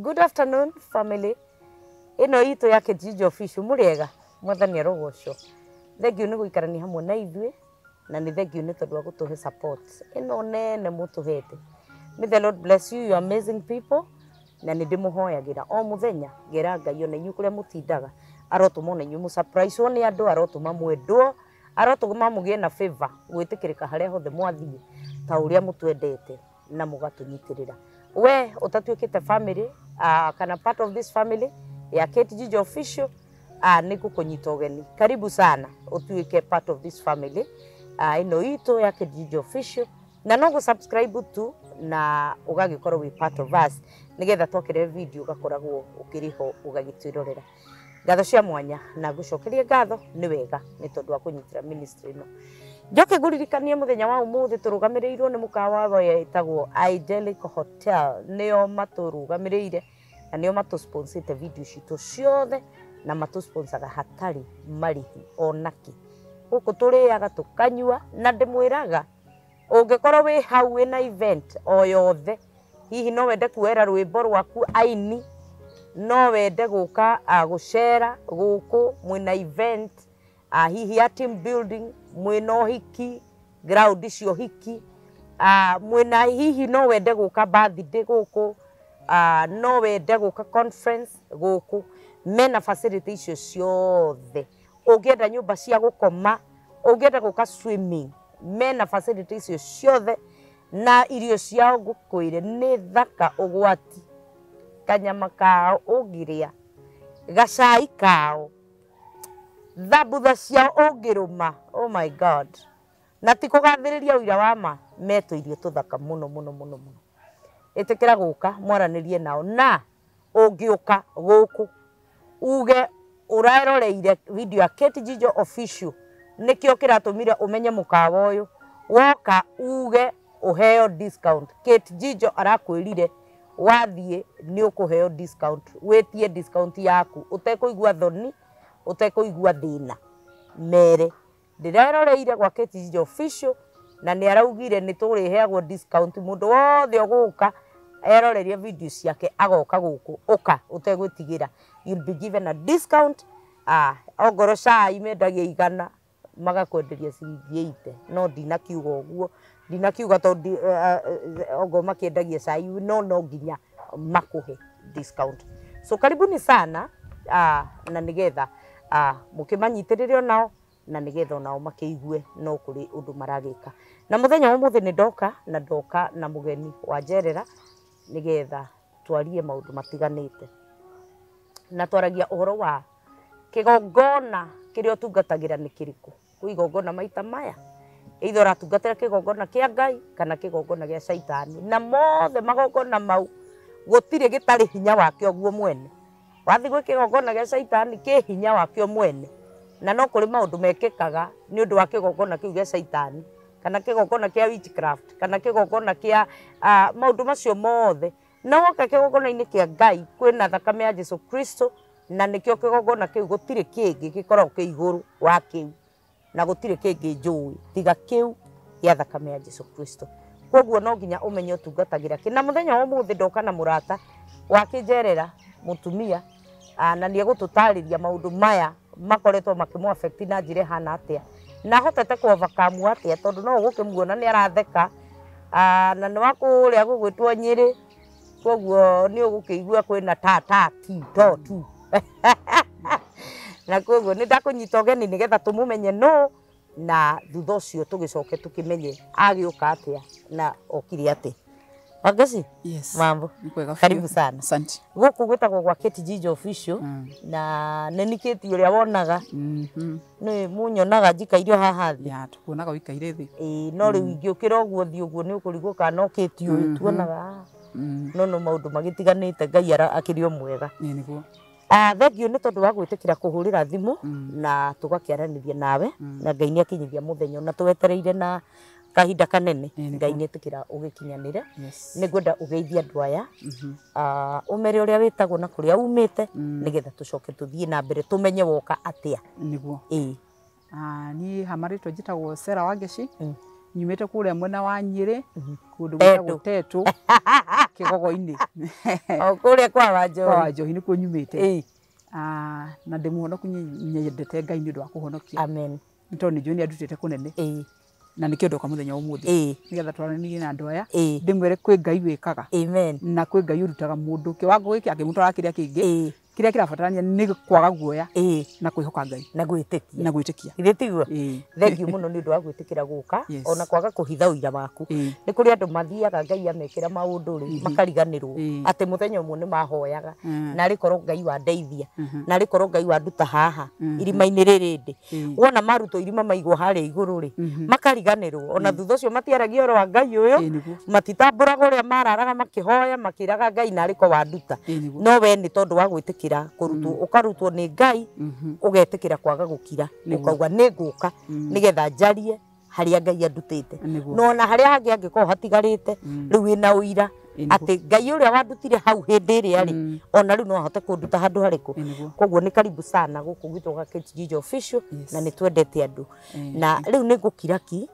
Good afternoon family. Ĩno itũ ya Kate Njijo Official mũrĩega, Mwathani arogocwo. Thengiũ nĩ gũikarania hamwe na ithuĩ na nĩ thengiũ nĩ tondũ wa gũtũhe support ĩno nene mũtũhete. May the Lord bless you, you amazing people. Na nĩ ndĩmũhoyagĩra o mũthenya ngera Ngai ona inyuĩ kũrĩa mũtindaga arotũma ona inyuĩ mũsurprise nĩ andũ, arotũma mwendwo, arotũma mũgĩe na favor gwĩtĩkĩrĩka harĩa hothe mwathiĩ ta ũrĩa mũtwendete na mũgatũnyitĩrĩra. We ũtatuĩkĩte family kana part of this family ya Kate Njijo Official, nĩ ngũkũnyita ũgeni, karibu sana ũtuĩke part of this family ĩno itũ ya Kate Njijo Official, na no gũ subscribe tu na ũgagĩkorwo wĩ part of us nĩgetha twakĩre video ũgakoragwo ũkĩrĩ ho ũgagĩtwĩrorera. Ngatho cia mwanya na ngũcokerie ngatho nĩ wega nĩ tondũ wa kũnyitĩra ministry ĩno. Njoke ngũririkanie mũthenya wa ũmũthĩ tũrũgamĩrĩirwo nĩ mũkawa wetagwo Idyllic Hotel, nĩo matũrũgamĩrĩire na nĩo matũsponsete video citũ ciothe na matũsponsaga hatarĩ marĩhi onakĩ. Gũkũ tũrĩaga tũkanyua, na ndĩmwĩraga ũngĩkorwo wĩ hau wĩna event o yothe, hihi no wende kuoera rwĩmbo rwaku aini, no wende gũka gũcera gũkũ mwĩna event, hihi ya team building, mwĩna ũhiki, ground cia ũhiki, mwĩna hihi no wende gũka birthday gũkũ, no wende gũka conference gũkũ, mena facility icio ciothe. Ũngĩenda nyũmba cia gũkoma, ũngĩenda gũka swimming, mena facility icio ciothe, na irio ciao ngũkwĩre nĩ thaka ũgwati. Kanyama kao ũngĩrĩa, gacai kao, thambutha ciao ũngĩrũma, oh my God. Na ti kũgathĩrĩria ũira wa ma, metũ irio tũthaka mũno mũno mũno mũno. Ĩtĩkĩra gũka mwaranĩrie nao, na ũngĩũka gũkũ uge ũreroreire video ya Kate Njijo Official nĩkĩo kĩratũmire ũmenye mũkawa ũyũ, woka uge ũheo discount. Kate Njijo arakwĩrire wathiĩ nĩ ũkũheo discount, wĩtie discount yaku ũtekũigua thoni, ũtekũigua thĩna. Mere ndĩreroreire gwa Kate Njijo Official na nĩ araugire nĩ tũrĩheagwo discount, mũndũ wothe ũgũka erorerie video ciake agoka gũkũ, ũka ũtegwĩtigĩra, you'll be given a discount. Ongorwo cai mendagia 100 magakwenderia ciringi 80, no ndinakiuga ũguo, ndinakiuga tondũ ongorwo makĩendagia cai no nginya makũhe discount. So karibuni sana, na nĩgetha mũkĩmanyitĩrĩre onao na nĩgetha onao makĩigue no kũrĩ ũndũ maragĩka. Na mũthenya wa ũmũthĩ nĩ ndoka na ndoka na mũgeni wa njerera nĩgetha twarie maũndũ matiganĩte, na twaragia ũhoro wa kĩgongona kĩrĩa ũtungatagĩra nĩ kĩrĩkũ. Kwĩ igongona maita maya, either ũratungatĩra kĩgongona kĩa Ngai kana kĩgongona gĩa caitani, na mothe magongona mau gũtirĩ gĩtarĩ hinya wakĩo guo mwene. Wathiĩ gwĩ kĩgongona gĩa caitani kĩ hinya wakĩo mwene, na no kũrĩ maũndũ mekĩkaga nĩ ũndũ wa kĩgongona kĩu gĩa caitani kana kĩgongona kĩa witchcraft kana kĩgongona kĩa maũndũ macio mothe. Na woka kĩgongona-inĩ kĩa Ngai kwĩna thakame ya Jesu Kristo, na nĩkĩo kĩgongona kĩu gũtirĩ kĩngĩ gĩkoragwo kĩ igũrũ wa kĩu, na gũtirĩ kĩngĩ njũĩ tiga kĩu gĩa thakame ya Jesu Kristo. Koguo no nginya ũmenye ũtungatagĩra kĩ. Na mũthenya wa ũmũthĩ ndoka na mũrata wakĩnjerera mũtumia, na nĩ egũtũtarĩria maũndũ maya makoretwo makĩmũ affect na njĩra ĩhana atĩa, na ahotete kũ overcome atĩa, tondũ no ũgũkĩmuona nĩ aratheka, na nĩ wa kũrĩa gũgwĩtwo Nyĩrĩ, koguo nĩ ũgũkĩigua kwĩna ta ta ti to tu. Na koguo nĩ ndakũnyita ũgeni nĩgetha tũmũmenye no, na thutha ũcio tũgĩcoke tũkĩmenye agĩũka atĩa na okire atĩa. Wangeci? Yes. Mambo. Ni kwega biũ. Karibu sana. Asante. Gũkũ gwĩtagwo gwa Kate Njijo Official, na nĩ nĩ Kate ũrĩa wonaga. Nĩ munyonaga njikaire o haha thĩ. Ya, tukuonaga ũikaire thĩ. Ĩĩ, no rĩu ingĩũkĩra ũguo thiĩ ũguo nĩ ũkũrigwo kana no Kate ũyũ tuonaga. No maũndũ magĩtiganĩte, Ngai akĩrĩ o mwega. Ĩĩ, nĩguo. Thengiũ nĩ tondũ wa gwĩtĩkĩra kũhũrĩra thimũ na tũgakĩaranĩria nawe, na Ngai nĩ akinyithia mũthenya na twetereire na kahinda kanene. Ĩĩ, nĩguo. Ngai nĩ etĩkĩra ũgĩkinyanĩre. Yes. Nĩ ngwenda ũgeithie andũ aya, ũmere ũrĩa wĩtagwo na kũrĩa umĩte, nĩgetha tũcoke tũthiĩ na mbere tũmenye woka atĩa. Nĩguo. Ĩĩ. Niĩ ha marĩtwa njĩtagwo Sarah Wangeci. Nyumĩte kũrĩa mwena wa Nyĩrĩ kũndũ gwĩtagwo Tetu Kĩgogo-inĩ. O kũrĩa kwa Wanjohi. Kwa Wanjohi nĩkuo nyumĩte. Na ndĩ mũhonoku, nyendete Ngai nĩ ũndũ wa kũhonokia. Amen. Nĩ tondũ nĩ njũĩ nĩ andutĩte kũnene. Na nĩkĩo ndoka mũthenya wa ũmũthĩ. Nĩgetha twaranĩrie na andũ aya. Ndĩmwĩre kwĩ Ngai wĩkaga. Amen. Na kwĩ Ngai ũrutaga mũndũ kĩwango gĩkĩ akĩmũtwara kĩrĩa kĩngĩ. Kĩrĩa kĩrabatarania nĩ kwaga guoya na kwĩhoka Ngai na gwĩtĩkia. Na gwĩtĩkia. Githĩ tiguo? Thengiũ mũno nĩ ũndũ wa gwĩtĩkĩra gũka ona kwaga kũhitha ũira waku. Nĩ kũrĩ andũ mathiaga Ngai amekĩra maũndũ rĩ makariganĩrwo atĩ mũthenya ũmwe nĩ mahoyaga na arĩ korwo Ngai wandeithia na arĩ korwo Ngai wanduta haha irima-inĩ rĩrĩ ndĩ. Wona marutwo irima maigwo harĩa igũrũ rĩ makariganĩrwo ona thutha ũcio matiaragia ũhoro wa Ngai ũyũ, matitambũraga ũrĩa mararaga makĩhoya makĩraga Ngai na arĩ ko wanduta. No we nĩ tondũ wa gwĩtĩkĩra kũrutwo ũkarutwo nĩ Ngai ũgetĩkĩra kwaga gũkira ũkauga nĩ ngũka nĩgetha njarie harĩa Ngai andutĩte. No ona harĩa hangĩ angĩkorwo hatigarĩte rĩu wĩna ũira atĩ Ngai ũrĩa wandutire hau hĩndĩ ĩrĩa rĩ ona rĩu no ahote kũnduta handũ harĩkũ. Koguo nĩ karibu sana gũkũ gwitũ gwa Kate Njijo Official na nĩ twendete andũ. Na rĩu nĩ ngũkira ki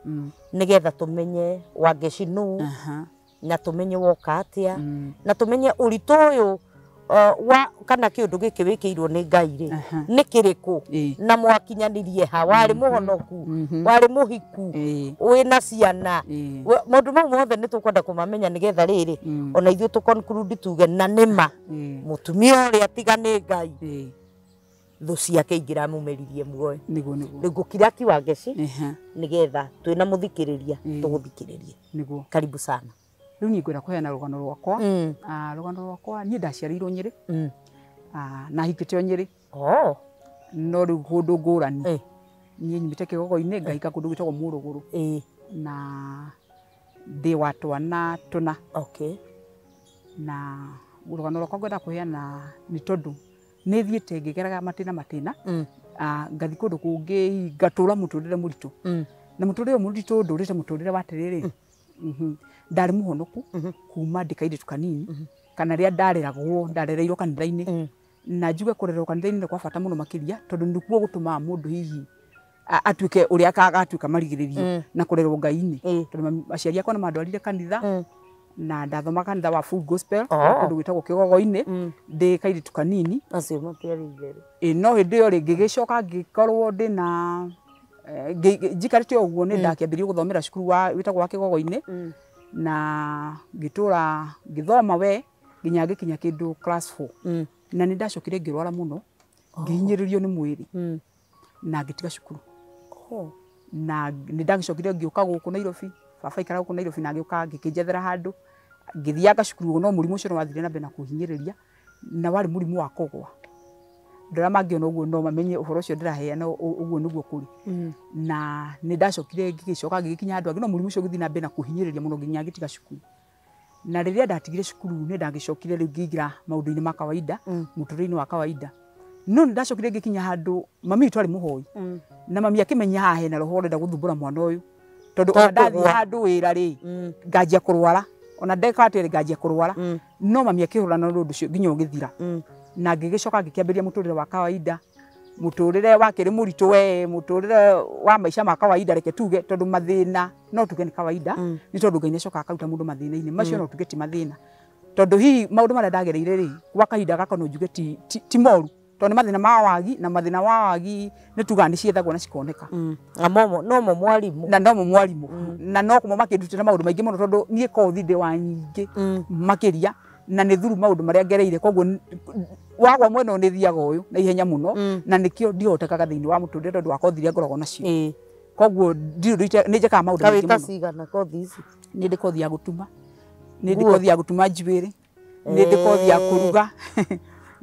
nĩgetha tũmenye Wangeci nũ na tũmenye woka atĩa na tũmenye ũritũ ũyũ wa kana kĩũndũ gĩkĩ wĩkĩirwo nĩ Ngai rĩ nĩ kĩrĩkũ na mwakinyanirie ha warĩ mũhonoku warĩ mũhiku wĩna ciana maũndũ mau mothe nĩ tũkwenda kũmamenya nĩgetha rĩrĩ ona ithuĩ tũ conclude tuge na nĩma mũtumia ũrĩa tiga nĩ Ngai thũ ciake ingĩramũmeririe muoyo. Nĩguo nĩguo. Rĩu ngũkira ki Wangeci nĩgetha twĩna mũthikĩrĩria tũgũthikĩrĩrie. Nĩguo. Karibu sana. Rĩu niĩ ngwenda kũheana rũgano rwakwa. Rũgano rwakwa niĩ ndaciarĩirwo Nyĩrĩ. Na hikĩte o Nyĩrĩ. No rĩu kũndũ ngũrani. Niĩ nyumĩte Kĩgogo-inĩ ngahika kũndũ gwĩtagwo Mũrũgũrũ. Na ndĩ wa twana tũna. Na rũgano rwakwa ngwenda kũheana nĩ tondũ nĩ thiĩte ngĩgeraga matĩna matĩna. Ngathiĩ kũndũ kũngĩ ngatũra mũtũrĩre mũritũ. Na mũtũrĩre ũyũ mũritũ ndũrĩte mũtũrĩre wa atĩrĩrĩ. Ndarĩ mũhonoku kuma ndĩ kairĩtu kanini kana rĩrĩa ndareragwo ndarereirwo kanitha-inĩ. Na njuge kũrererwo kanitha-inĩ nĩ kwa bata mũno makĩria tondũ nĩkuo gũtũmaga mũndũ hihi atuĩke ũrĩa agatuĩka marigĩrĩrio na kũrerwo Ngai-inĩ. Tondũ aciari akwa nĩ mandwarire kanitha na ndathoma kanitha wa Full Gospel kũndũ gwĩtagwo Kĩgogo-inĩ ndĩ kairĩtu kanini. Acio matiarĩ itherũ. No hĩndĩ ĩyo rĩ ngĩgĩcoka ngĩkorwo ndĩna njikarĩte o ũguo nĩ ndakĩambĩrĩirie gũthomera cukuru wa wĩtagwo wa Kĩgogo-inĩ na ngĩtũra ngĩthoma we nginya ngĩkinya kĩndũ class 4. Na nĩ ndacokire ngĩrwara mũno ngĩhinyĩrĩrio nĩ mwĩrĩ na ngĩtiga cukuru. Na nĩ ndagĩcokire ngĩũka gũkũ Nairobi. Baba aikaraga gũkũ Nairobi na agĩũka ngĩkĩnjethera handũ ngĩthianga cukuru no mũrimũ ũcio nĩ wathire na mbere na kũhinyĩrĩria na warĩ mũrimũ wa kũgwa. Andũ arĩa mangĩona ũguo no mamenye ũhoro ũcio ndĩraheana ũguo nĩguo kũrĩ. Na nĩ ndacokire ngĩgĩcoka ngĩgĩkinya handũ hangĩ no mũrimũ ũcio ũgĩthiĩ na mbere na kũhinyĩrĩria mũno nginya ngĩtiga cukuru. Na rĩrĩa ndatigire cukuru nĩ ndagĩcokire rĩu ngĩingĩra maũndũ-inĩ ma kawaida mũtũrĩre-inĩ wa kawaida. No nĩ ndacokire ngĩkinya handũ mami witũ arĩ mũhoi. Na mami akĩmenya haha hena roho ũrenda gũthumbũra mwana ũyũ tondũ ona ndathiĩ handũ wĩra rĩ nganjia kũrwara ona ndeka atĩrĩ nganjia kũrwara. No mami akĩhũrana na ũndũ ũcio nginya ũgĩthira. Na ngĩgĩcoka ngĩkĩambĩrĩria mũtũrĩre wa kawaida mũtũrĩre wakĩrĩ mũritũ we mũtũrĩre wa maica ma kawaida reke tuge tondũ mathĩna no tuge nĩ kawaida nĩ tondũ Ngai nĩacokaga akaruta mũndũ mathĩna-inĩ macio no tuge ti mathĩna tondũ hihi maũndũ marĩa ndagereire rĩ gwa kahinda gaka no njuge ti moru tondũ nĩ mathĩna ma wagi na mathĩna wa wagi nĩ tugaga nĩ ciethagwo na cikoneka. Na nomo mwarimũ. Na nomo mwarimũ. Na no kũmo makĩndutĩra maũndũ maingĩ mũno tondũ niĩ kothi ndĩ wa nyingĩ makĩria na nĩ thuru maũndũ marĩa ngereire koguo wagwa mwena ũyũ nĩ thiaga ũyũ na ihenya mũno na nĩkĩo ndihotekaga thĩinĩ wa mũtũrĩre tondũ wa kothi iria ngoragwo nacio. Koguo nĩ njĩkaga maũndũ maingĩ mũno. Kawĩta cigana kothi ici? Nĩ ndĩ kothi ya gũtuma, nĩ ndĩ kothi ya gũtuma njuĩrĩ, nĩ ndĩ kothi ya kũruga,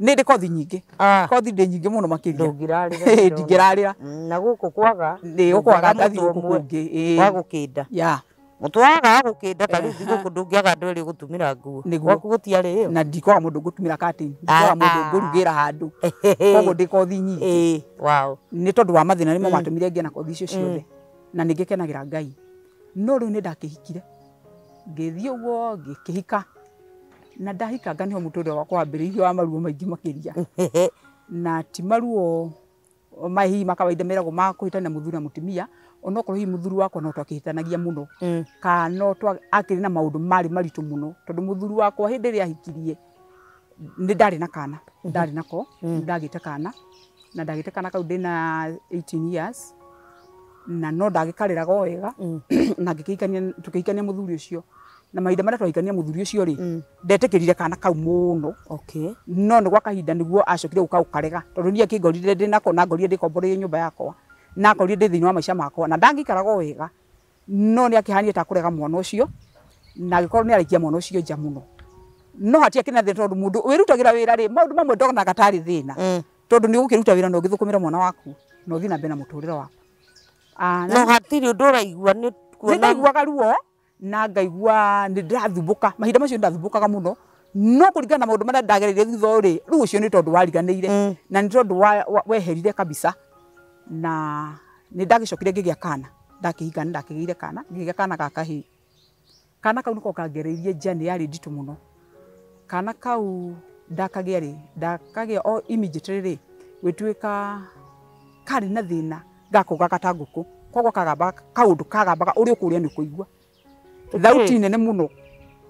nĩ ndĩ kothi nyingĩ. Kothi ndĩ nyingĩ mũno makĩria. Ndũngĩrarĩra. Ndingĩrarĩra. Na gũkũ kwaga. Nĩ gũkwaga ngathiĩ gũkũ kũngĩ. Wa gũkĩnda. Mũtwaga gũkĩnda ta rĩu gũkũ ndũngĩaga andũ erĩ gũtumĩra nguo. Gwaku gũtiarĩ ĩyo. Na ndikwaga mũndũ ngũtumĩra curtain, ndikwaga mũndũ ngũrugĩra handũ. Koguo ndĩ kothi nyingĩ. Wow. Nĩ tondũ wa mathĩna nĩmo matũmire ngĩe na kothi icio ciothe. Na nĩ ngĩkenagĩra Ngai. No rĩu nĩ ndakĩhikire. Ngĩthiĩ ũguo ngĩkĩhika. Na ndahikanga nĩho mũtũrĩre wakwa wambĩrĩirie wa maruo maingĩ makĩria. Na ti maruo mahihi ma kawaida meragwo ma kũhĩtania mũthuri na mũtumia Onokorwo hihi mũthuri wakwa no twakĩhĩtanagia mũno kana no akĩrĩ na maũndũ marĩ maritũ mũno tondũ mũthuri wakwa hĩndĩ ĩrĩa ahikirie nĩ ndarĩ na kana, ndarĩ nako, ndagĩte kana na ndagĩte kana kau ndĩna 18 years na no ndagĩkarĩraga o wega na ngĩkĩhikania tũkĩhikania mũthuri ũcio na mahinda marĩa twahikania mũthuri ũcio rĩ ndetĩkĩrire kana kau mũno. No nĩ gwa kahinda nĩguo acokire gũka gũkarega tondũ niĩ akĩngorire ndĩ nako na ngorire ndĩkomboreire nyũmba yakwa na ngorire ndĩ thĩinĩ wa maica makwa na ndangĩikaraga o wega no nĩ akĩhanie ta kũrega mwana ũcio na agĩkorwo nĩ araikia mwana ũcio nja mũno. No hatiakĩrĩ na thĩna tondũ mũndũ wĩrutagĩra wĩra rĩ maũndũ mamwe ndonaga tarĩ thĩna tondũ nĩ ũgũkĩruta wĩra na ũgĩthũkũmĩra mwana waku na ũthiĩ na mbere na mũtũrĩre waku. No hatirĩ ũndũ ũraigua nĩ kuona. Nĩ ndaiguaga ruo na ngaigua nĩ ndĩrathumbũka mahinda macio ndathumbũkaga mũno no kũringana na maũndũ marĩa ndagereire thutha ũyũ rĩ rĩu ũcio nĩ tondũ wariganĩire na nĩ tondũ weherire kabisa na nĩ ndagĩcokire ngĩgĩa kana ndakĩhika nĩ ndakĩgĩire kana ngĩgĩa kana ga kahĩĩ. Kana kau nĩko kangereirie journey yarĩ nditũ mũno. Kana kau ndakagĩa rĩ ndakagĩa o immediately rĩ gwĩtuĩka karĩ na thĩna gakũgaga ta ngũkũ koguo kagambaga kaũndũ kagambaga ũrĩa ũkũrĩa nĩ ũkũigua thauti nene mũno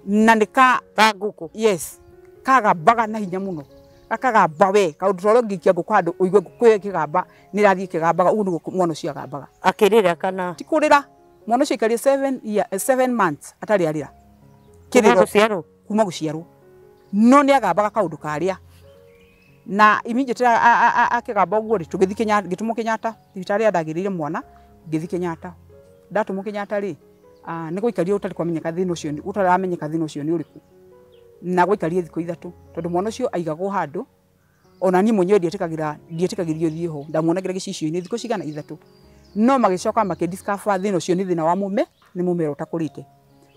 na nĩ ka ta ngũkũ. Yes, kagambaga na hinya mũno gakagamba we kaũndũ ta ũrĩa ũngĩikia ngũkũ handũ ũigue ngũkũ ĩyo ĩkĩgamba nĩ ĩrathiĩ ĩkĩgambaga ũguo nĩguo mwana ũcio agambaga. Akĩrĩra kana ti kũrĩra mwana ũcio aikarire 7 months atarĩ arĩra kĩrĩro kuma gũciarwo no nĩ agambaga kaũndũ karĩa na immediately akĩgamba ũguo rĩ tũgĩthiĩ Kenyatta ngĩtũmwo Kenyatta thibitarĩ ĩrĩa ndagĩrĩire mwana ngĩthiĩ Kenyatta ndatũmwo Kenyatta rĩ nĩ gwaikarie ũtarĩ kwamenyeka thĩna ũcio ũtaramenyeka thĩna ũcio nĩ ũrĩkũ na gwaikarie thikũ 3 tondũ mwana ũcio aigagwo handũ ona niĩ mwenyewe ndietĩkagĩrio thiĩ ho ndamuonagĩra gĩcicio-inĩ thikũ cigana 3 no magĩcoka makĩdiscover thĩna ũcio nĩ thĩna wa mũme nĩ mũmera ũtakũrĩte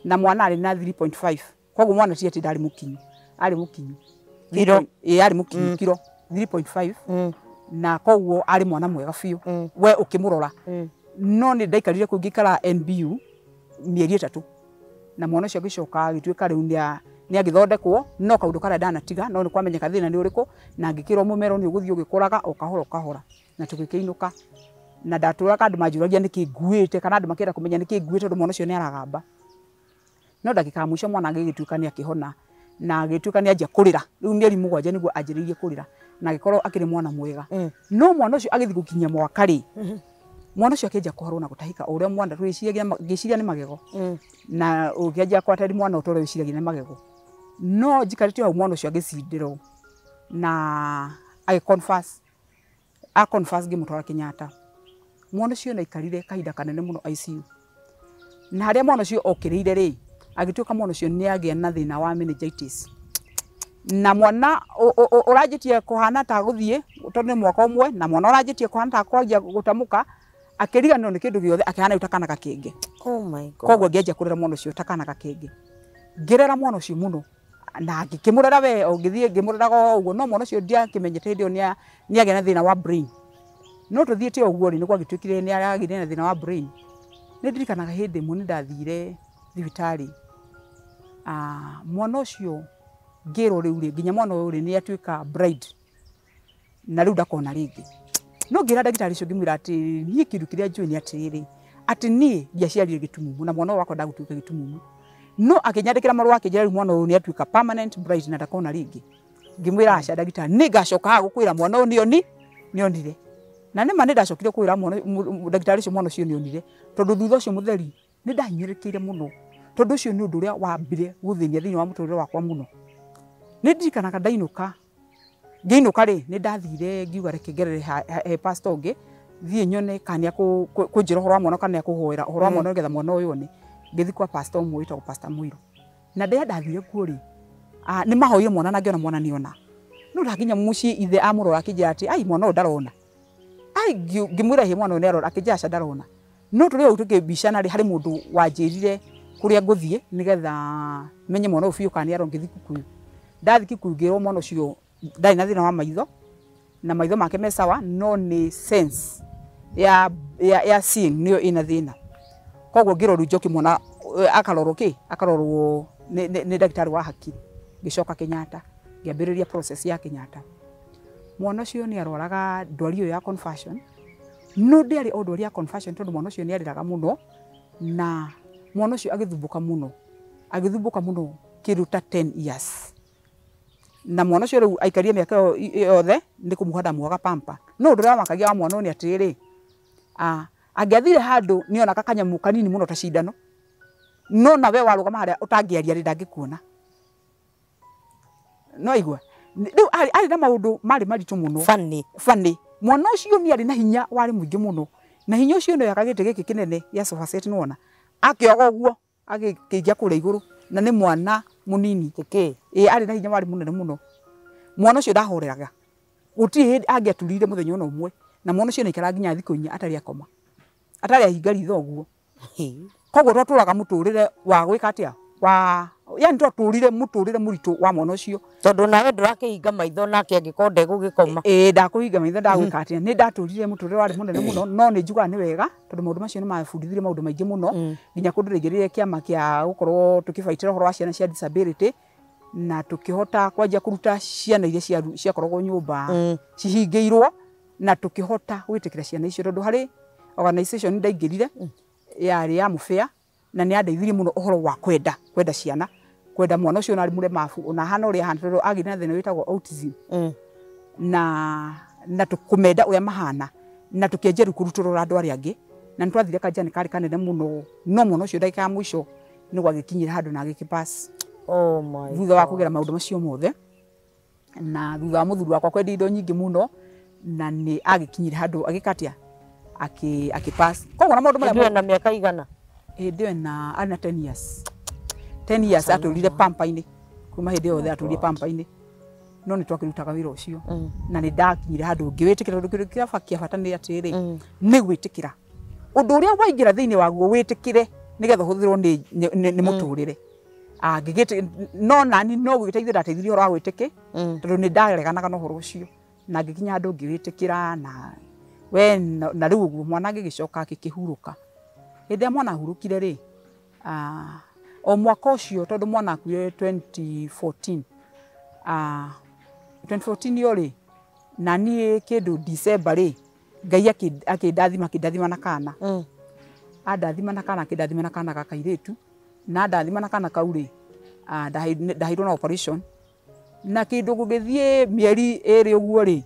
na mwana arĩ na 3.5 koguo mwana ti atĩ ndarĩ mũkinyu arĩ mũkinyu kiro ĩ arĩ mũkinyu kiro 3.5 na koguo arĩ mwana mwega biũ we ũkĩmũrora. No nĩ ndaikarire kũu ngĩikara NBU mĩeri 3 na mwana ũcio agĩcoka agĩtuĩka rĩu nĩ agĩthondekwo no kaũndũ karĩa ndanatiga no nĩ kwamenyeka thĩna nĩ ũrĩkũ na ngĩkĩrwo mũmero nĩ ũgũthiĩ ũgĩkũraga o kahora o kahora na tũgĩkĩinũka na ndatũraga andũ manjũragia nĩkĩ nguĩte kana andũ makĩenda kũmenya nĩkĩ nguĩte tondũ mwana ũcio nĩ aragamba no ndagĩka ya mũico mwana agĩgĩtuĩka nĩ akĩhona na agĩtuĩka nĩ anjia kũrĩra rĩu mĩeri 7 nĩguo anjĩrĩirie kũrĩra na agĩkorwo akĩrĩ mwana mwega. No mwana ũcio agĩthiĩ gũkinyia mwaka rĩ mwana ũcio akĩanjia kũharwo na gũtahĩka o ũrĩa mwana twĩciragia ngĩciria nĩ magego na ũkĩanjia kwatari mwana ũtũra wĩciragia nĩ magego no njikarĩte hau mwana ũcio agĩcindĩrwo na agĩconfess aconfess ngĩmũtwara Kenyatta. Mwana ũcio nĩ aikarire kahinda kanene mũno ICU na harĩa mwana ũcio okĩrĩire rĩ agĩtuĩka mwana ũcio nĩ agĩa na thĩna wa meningitis na mwana ũranjĩtie kũhana ta gũthiĩ tondũ nĩ mwaka ũmwe na mwana ũranjĩtie kũhana ta kwanjia gũtamũka akĩriganĩrwo nĩ kĩndũ gĩothe akĩhana rĩu ta kana gakenge. Oh my God. Koguo ngĩanjia kũrera mwana ũcio ta kana gakenge ngĩrera mwana ũcio mũno na ngĩkĩmũrera we o ngĩthiĩ ngĩmũreraga o ũguo no mwana ũcio ndiakĩmenyete hĩndĩ ĩyo nĩ agĩa na thĩna wa brain no tũthiĩte ũguo rĩ nĩ gwagĩtuĩkire nĩ aragĩire na thĩna wa brain. Nĩ ndirikanaga hĩndĩ ĩmwe nĩ ndathire thibitarĩ mwana ũcio ngĩrwo rĩu rĩ nginya mwana ũyũ rĩ nĩ atuĩka bride na rĩu ndakona rĩngĩ no ngĩra ndagĩtarĩ ũcio ngĩmwĩra atĩ niĩ kĩndũ kĩrĩa njũĩ nĩ atĩrĩrĩ atĩ niĩ ndiaciarire gĩtumumu na mwana ũyũ wakwa ndagũtuĩka gĩtumumu no akĩnyandĩkĩra marũa akĩnjĩra rĩu mwana ũyũ nĩ atuĩka permanent bride na ndakona rĩngĩ. Ngĩmwĩra aca ndagĩtarĩ nĩ ngacoka haha gũkwĩra mwana ũyũ nĩonire na nĩma nĩ ndacokire kwĩra ndagĩtarĩ ũcio mwana ũcio nĩonire tondũ thutha ũcio mũtheri nĩ ndahinyĩrĩkĩire mũno tondũ ũcio nĩ ũndũ ũrĩa wambire gũthĩnia thĩinĩ wa mũtũrĩre wakwa mũno. Nĩ ndirikanaga ndainũka ngĩinũka rĩ nĩ ndathire ngiuga reke ngerere he pastor ũngĩ thiĩ nyone kana nĩ akũnjĩra ũhoro wa mwana kana nĩ akũhoera ũhoro wa mwana nĩgetha mwana ũyũ one. Ngĩthiĩ kwa pastor ũmwe wĩtagwo Pastor Mũirũ na rĩrĩa ndathire kuo rĩ nĩ mahoire mwana na ngĩona mwana nĩona no ndakinya mũciĩ ithe amũrora akĩnjĩra atĩ ai mwana ũyũ ndarona ai ngĩmwĩra hĩ mwana ũyũ nĩarora akĩnjĩra aca ndarona no tũrĩ hau tũkĩmbicana rĩ harĩ mũndũ wanjĩrire kũrĩa ngũthiĩ nĩgetha menye mwana ũyũ biũ kana nĩarora ngĩthiĩ Kikuyu. Ndathiĩ Kikuyu ngĩrwo mwana ũcio ndarĩ na thĩna wa maitho na maitho make me sawa no nĩ sense ya seeing nĩyo ĩna thĩna koguo ngĩrwo rĩu njoke mwana akarorwo kĩ akarorwo nĩ ndagĩtarĩ wa hakiri. Ngĩcoka Kenyatta ngĩambĩrĩria process ya Kenyatta. Mwana ũcio nĩ arwaraga ndwari ĩyo ya conversion No ndiarĩ o ndwari ya conversion tondũ mwana ũcio nĩ arĩraga mũno na mwana ũcio agĩthumbũka mũno. Agĩthumbũka mũno kĩndũ ta 10 years. Na mwana ũcio rĩu aikarie mĩaka ĩyo yothe nĩ kũmuoha ndamuohaga pamper. No ũndũ ũrĩa wamakagia wa mwana ũyũ nĩ atĩrĩrĩ, angĩathire handũ nĩonaga kanyamũ kanini mũno ta cindano, no nawe warũgama harĩa ũtangĩaria rĩ ndangĩkuona. No igua rĩu arĩ na maũndũ marĩ maritũ mũno. Funny. Funny. Mwana ũcio nĩ arĩ na hinya warĩ mũingĩ mũno. Na hinya ũcio nĩoyaga gĩtĩ gĩkĩ kĩnene gĩa sofa set nĩwona. Akĩoga ũguo agĩkĩikia kũrĩa igũrũ na nĩ mwana mũnini. Kĩkĩ? Ĩĩ arĩ na hinya warĩ mũnene mũno. Mwana ũcio ndahoreraga. Gũtirĩ hĩndĩ angĩaturire mũthenya ona ũmwe. Na mwana ũcio nĩaikaraga nginya thikũ 4 atarĩ akoma. Atarĩ ahinga ritho ũguo. Koguo twatũraga mũtũrĩre wa gwĩka atĩa? Wa yani twatũrire mũtũrĩre mũritũ wa mwana ũcio. Tondũ nawe ndũrakĩhinga maitho nake angĩkorwo ndegũgĩkoma. Ĩĩ ndakũhinga maitho ndagwĩka atĩa. Nĩ ndatũrire mũtũrĩre warĩ mũnene mũno no nĩ njugaga nĩ wega tondũ maũndũ macio nĩ mabundithirie maũndũ maingĩ mũno. Nginya kũndũ ndaingĩrire kĩama kĩa gũkorwo tũkĩbaitĩra ũhoro wa ciana cia disability na tũkĩhota kwanjia kũruta ciana iria ciakoragwo nyũmba cihingĩirwo na tũkĩhota gwĩtĩkĩra ciana icio tondũ harĩ organization ndaingĩrire yarĩ ya Mũbĩa na nĩ yandeithirie mũno ũhoro wa kwenda ciana, kwenda mwana ũcio ona arĩ mũlemabu ona ahana ũrĩa ahana tondũ agĩire na thĩna wĩtagwo autism. Na tũkũmenda ũrĩa mahana na tũkĩanjia rĩu kũrutũrũra andũ arĩa angĩ na nĩ twathire kanjani karĩ kanene mũno no mwana ũcio ndagĩka ya mũico nĩ gwagĩkinyire handũ na agĩkĩpass. Oh my. Thutha wa kũgera maũndũ macio mothe na thutha wa mũthuri wakwa kwendia indo nyingĩ mũno na nĩ agĩkinyire handũ agĩka atĩa akĩpass. Koguo na maũndũ marĩa na mĩaka igana hĩndĩ ĩyo na arĩ na 10 years. 10 years atũrire pamper-inĩ kuma hĩndĩ yothe atũrire pamper-inĩ no nĩ twakĩrutaga wĩra ũcio na nĩ ndakinyire handũ ngĩwĩtĩkĩra tondũ kĩndũ kĩa kĩa bata nĩ atĩrĩrĩ nĩ gwĩtĩkĩra ũndũ ũrĩa waingĩra thĩinĩ waguo wĩtĩkĩre nĩgetha ũhũthĩrwo nĩ mũtũrĩre. No nani no gwĩteithia ndateithirie ũhoro wa gwĩtĩkĩ tondũ nĩ ndareganaga na ũhoro ũcio na ngĩkinya handũ ngĩwĩtĩkĩra na we na rĩu ũguo mwana agĩgĩcoka akĩhurũka. Hĩndĩ ĩrĩa mwana ahurũkire rĩ, o mwaka ũcio tondũ mwana akuire 2014, 2014 yo rĩ, na niĩ kĩndũ December rĩ, Ngai akĩndathima na kana. Andathima na kana akĩndathima na kana ga kairĩtu na andathima na kana kau rĩ, ndaheirwo na operation na kĩndũ gũgĩthiĩ mĩeri 2 ũguo rĩ,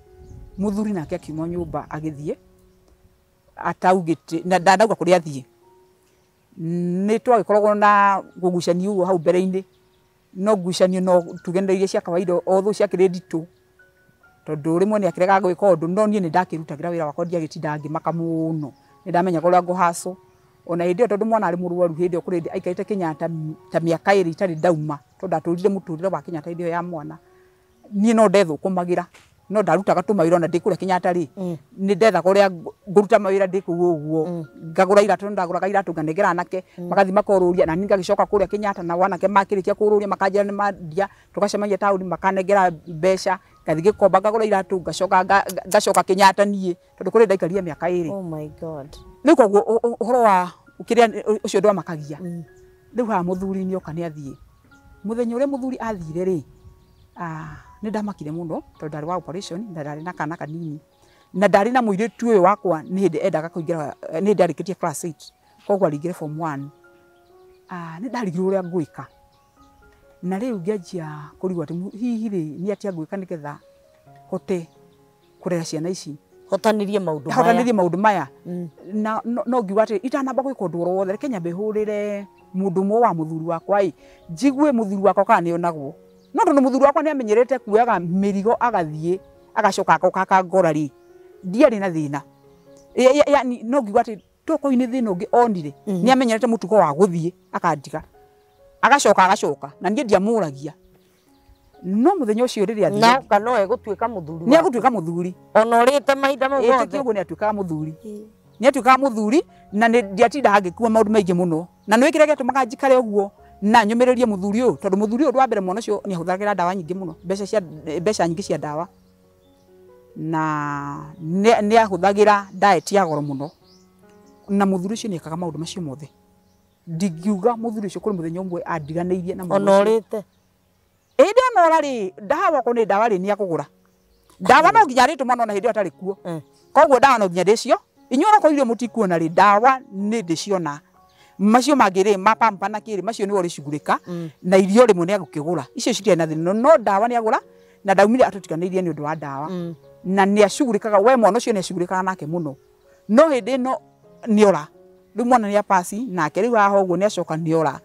mũthuri nake akiuma nyũmba agĩthiĩ ataugĩte na ndanauga kũrĩa athiĩ. Nĩ twagĩkoragwo na kũgucania ũguo hau mbere-inĩ no ngucanio no tuge nĩ iria cia kawaida although ciakĩrĩ nditũ tondũ rĩmwe nĩ akĩregaga gwĩka ũndũ no niĩ nĩ ndakĩrutagĩra wĩra wakwa ndiagĩtindaga ngĩmaka mũno nĩ ndamenyaga ũrĩa ngũhacũ ona hĩndĩ ĩyo tondũ mwana arĩ mũrwaru hĩndĩ ĩyo kũrĩ hĩndĩ aikarĩte Kenyatta ta mĩaka 2 itarĩ ndauma tondũ ndatũrire mũtũrĩre wa Kenyatta hĩndĩ ĩyo ya mwana niĩ no ndethũkũmagĩra no ndarutaga tũmawĩra ona ndĩ kũrĩa Kenyatta rĩ nĩ ndethaga ũrĩa ngũruta mawĩra ndĩ kũu ũguo ngagũra iratũ ndagũraga iratũ nganengera anake magathiĩ makorũria na niĩ ngagĩcoka kũrĩa Kenyatta na anake makĩrĩkia kũrũria makanjĩra nĩ mandia tũgacemania taũni makanengera mbeca ngathiĩ Gĩkomba ngagũra iratũ ngacoka Kenyatta niĩ tondũ kũrĩ ndaikarire mĩaka 2. Oh my God. Rĩu koguo ũhoro wa kĩrĩa ũcio ndwamakagia rĩu haha mũthuri nĩoka nĩ athiĩ mũthenya ũrĩa mũthuri athire rĩ, nĩ ndamakire mũno tondũ ndarĩ wa operation na ndarĩ na kana kanini na ndarĩ na mũirĩtu ũyũ wakwa nĩ hĩndĩ endaga kũingĩra nĩ hĩndĩ arĩkĩtie class 8 koguo arĩingĩre form 1. Nĩ ndarigirwo ũrĩa ngwĩka na rĩu ngĩanjia kũrigwo atĩ hihi rĩ nĩ atĩa ngwĩka nĩgetha hote kũrera ciana ici hotanĩrie maũndũ maya hotanĩrie maũndũ maya na no ngiuga atĩ itanamba gwĩka ũndũ oro wothe reke nyambe hũrĩre mũndũ ũmwe wa mũthuri wakwa ĩ njigue mũthuri wakwa kana nĩonagwo no tondũ mũthuri wakwa nĩamenyerete kuoyaga mĩrigo agathiĩ agacoka agoka akangora rĩ ndiarĩ na thĩna yani no ngiuga atĩ tokorwo nĩ thĩna ũngĩ onire nĩamenyerete mũtugo wa gũthiĩ akandiga agacoka agacoka na niĩ ndiamũragia no mũthenya ũcio rĩrĩa athire na oka no egũtuĩka mũthuri nĩ egũtuĩka mũthuri ona ũrĩte mahinda mau mothe ĩtĩkia ũguo nĩatuĩkaga mũthuri nĩatuĩkaga mũthuri na ndiatindaga ngĩkua maũndũ maingĩ mũno na nĩ kĩrĩa gĩatũmaga njikare ũguo na nyũmĩrĩrie mũthuri ũyũ tondũ mũthuri ũyũ ũndũ wa mbere mwana ũcio nĩahũthagĩra ndawa nyingĩ mũno mbeca nyingĩ cia ndawa na nĩahũthagĩra diet ya goro mũno na mũthuri ũcio nĩekaga maũndũ macio mothe ndingiuga mũthuri ũcio kũrĩ mũthenya ũmwe andiganĩirie na ona ũrĩte hĩndĩ ĩyo nora rĩ ndawa okorwo nĩ ndawa rĩ nĩakũgũra ndawa no nginya arĩtũma no na hĩndĩ ĩyo atarĩ kuo koguo ndawa no nginya ndĩcio Inyuĩ onakorwo irio mũtikuona rĩ, ndawa nĩ ndĩciona. Macio mangĩ rĩ, mapampa na kĩrĩ, macio nĩwe ũrĩcugurĩka na irio rĩmwe nĩ agũkĩgũra. Icio citirĩ na thĩna, no ndawa nĩ agũra na ndaumire atũtiganĩirie nĩ ũndũ wa ndawa. Na nĩ acugurĩkaga, we mwana ũcio nĩ acugurĩkaga nake mũno. No hĩndĩ ĩno nĩora. Rĩu mwana nĩ apasi nake rĩu haha ũguo nĩ acoka nĩora.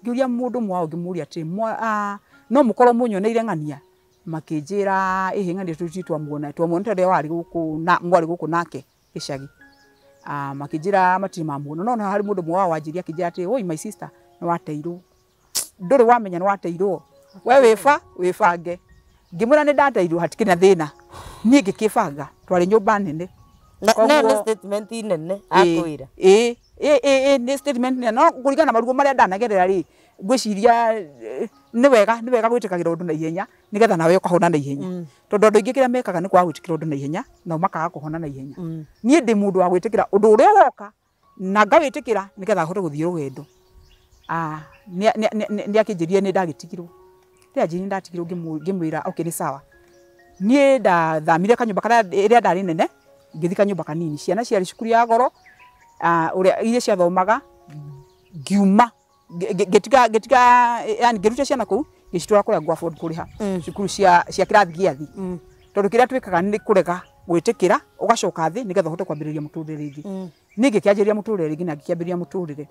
Ngĩũria mũndũ ũmwe wao ngĩmũria atĩrĩ, no mũkorwo mũnyoneire ng'ania? Makĩnjĩra ĩhĩ ng'ania tũtirĩ twamuona, twamuona rĩrĩa warĩ gũkũ na mwarĩ gũkũ nake gĩcagi. Makĩnjĩra matirĩ mamuona. No harĩ mũndũ ũmwe wao wanjĩria akĩnjĩra atĩrĩ, oi my sister, nĩ wateirwo. Ndũrĩ wamenya nĩ wateirwo. We wĩba, wĩbange. Ngĩmwĩra nĩ ndateirwo hatikĩrĩ na thĩna. Niĩ ngĩkĩbanga, twarĩ nyũmba nene. Na nĩ statement nene akwĩra. Ĩĩ, ĩĩ nĩ statement nene, no kũringana na maruo marĩa ndanagerera rĩ, ngwĩciria nĩ wega gwĩtĩkagĩra ũndũ na ihenya nĩgetha nawe ũkahona na ihenya. Tondũ andũ aingĩ kĩrĩa mekaga nĩ kwaga gwĩtĩkĩra ũndũ na ihenya nao makaga kũhona na ihenya. Niĩ ndĩ mũndũ wa gwĩtĩkĩra ũndũ ũrĩa woka na ngawĩtĩkĩra nĩgetha hote gũthiĩ rũgendo. Nĩ akĩnjĩrire nĩ ndagĩtigirwo. Rĩrĩa anjĩrire nĩ ndatigirwo ngĩmwĩra okay nĩ sawa. Niĩ ndathamire kanyũmba karĩa ĩrĩa ndarĩ nene ngĩthiĩ kanyũmba kanini. Ciana ciarĩ cukuru ya goro, ũrĩa iria ciathomaga, ngiuma ngĩtiga yani ngĩruta ciana kũu ngĩcitwara kũrĩa ngũ afford kũrĩha cukuru cia kĩrathi gĩa thĩ. Tondũ kĩrĩa twĩkaga nĩ kũrega gwĩtĩkĩra ũgacoka thĩ nĩgetha ũhote kwambĩrĩria mũtũrĩre rĩngĩ. Niĩ ngĩkĩanjĩrĩria mũtũrĩre rĩngĩ na ngĩkĩambĩrĩria mũtũrĩre.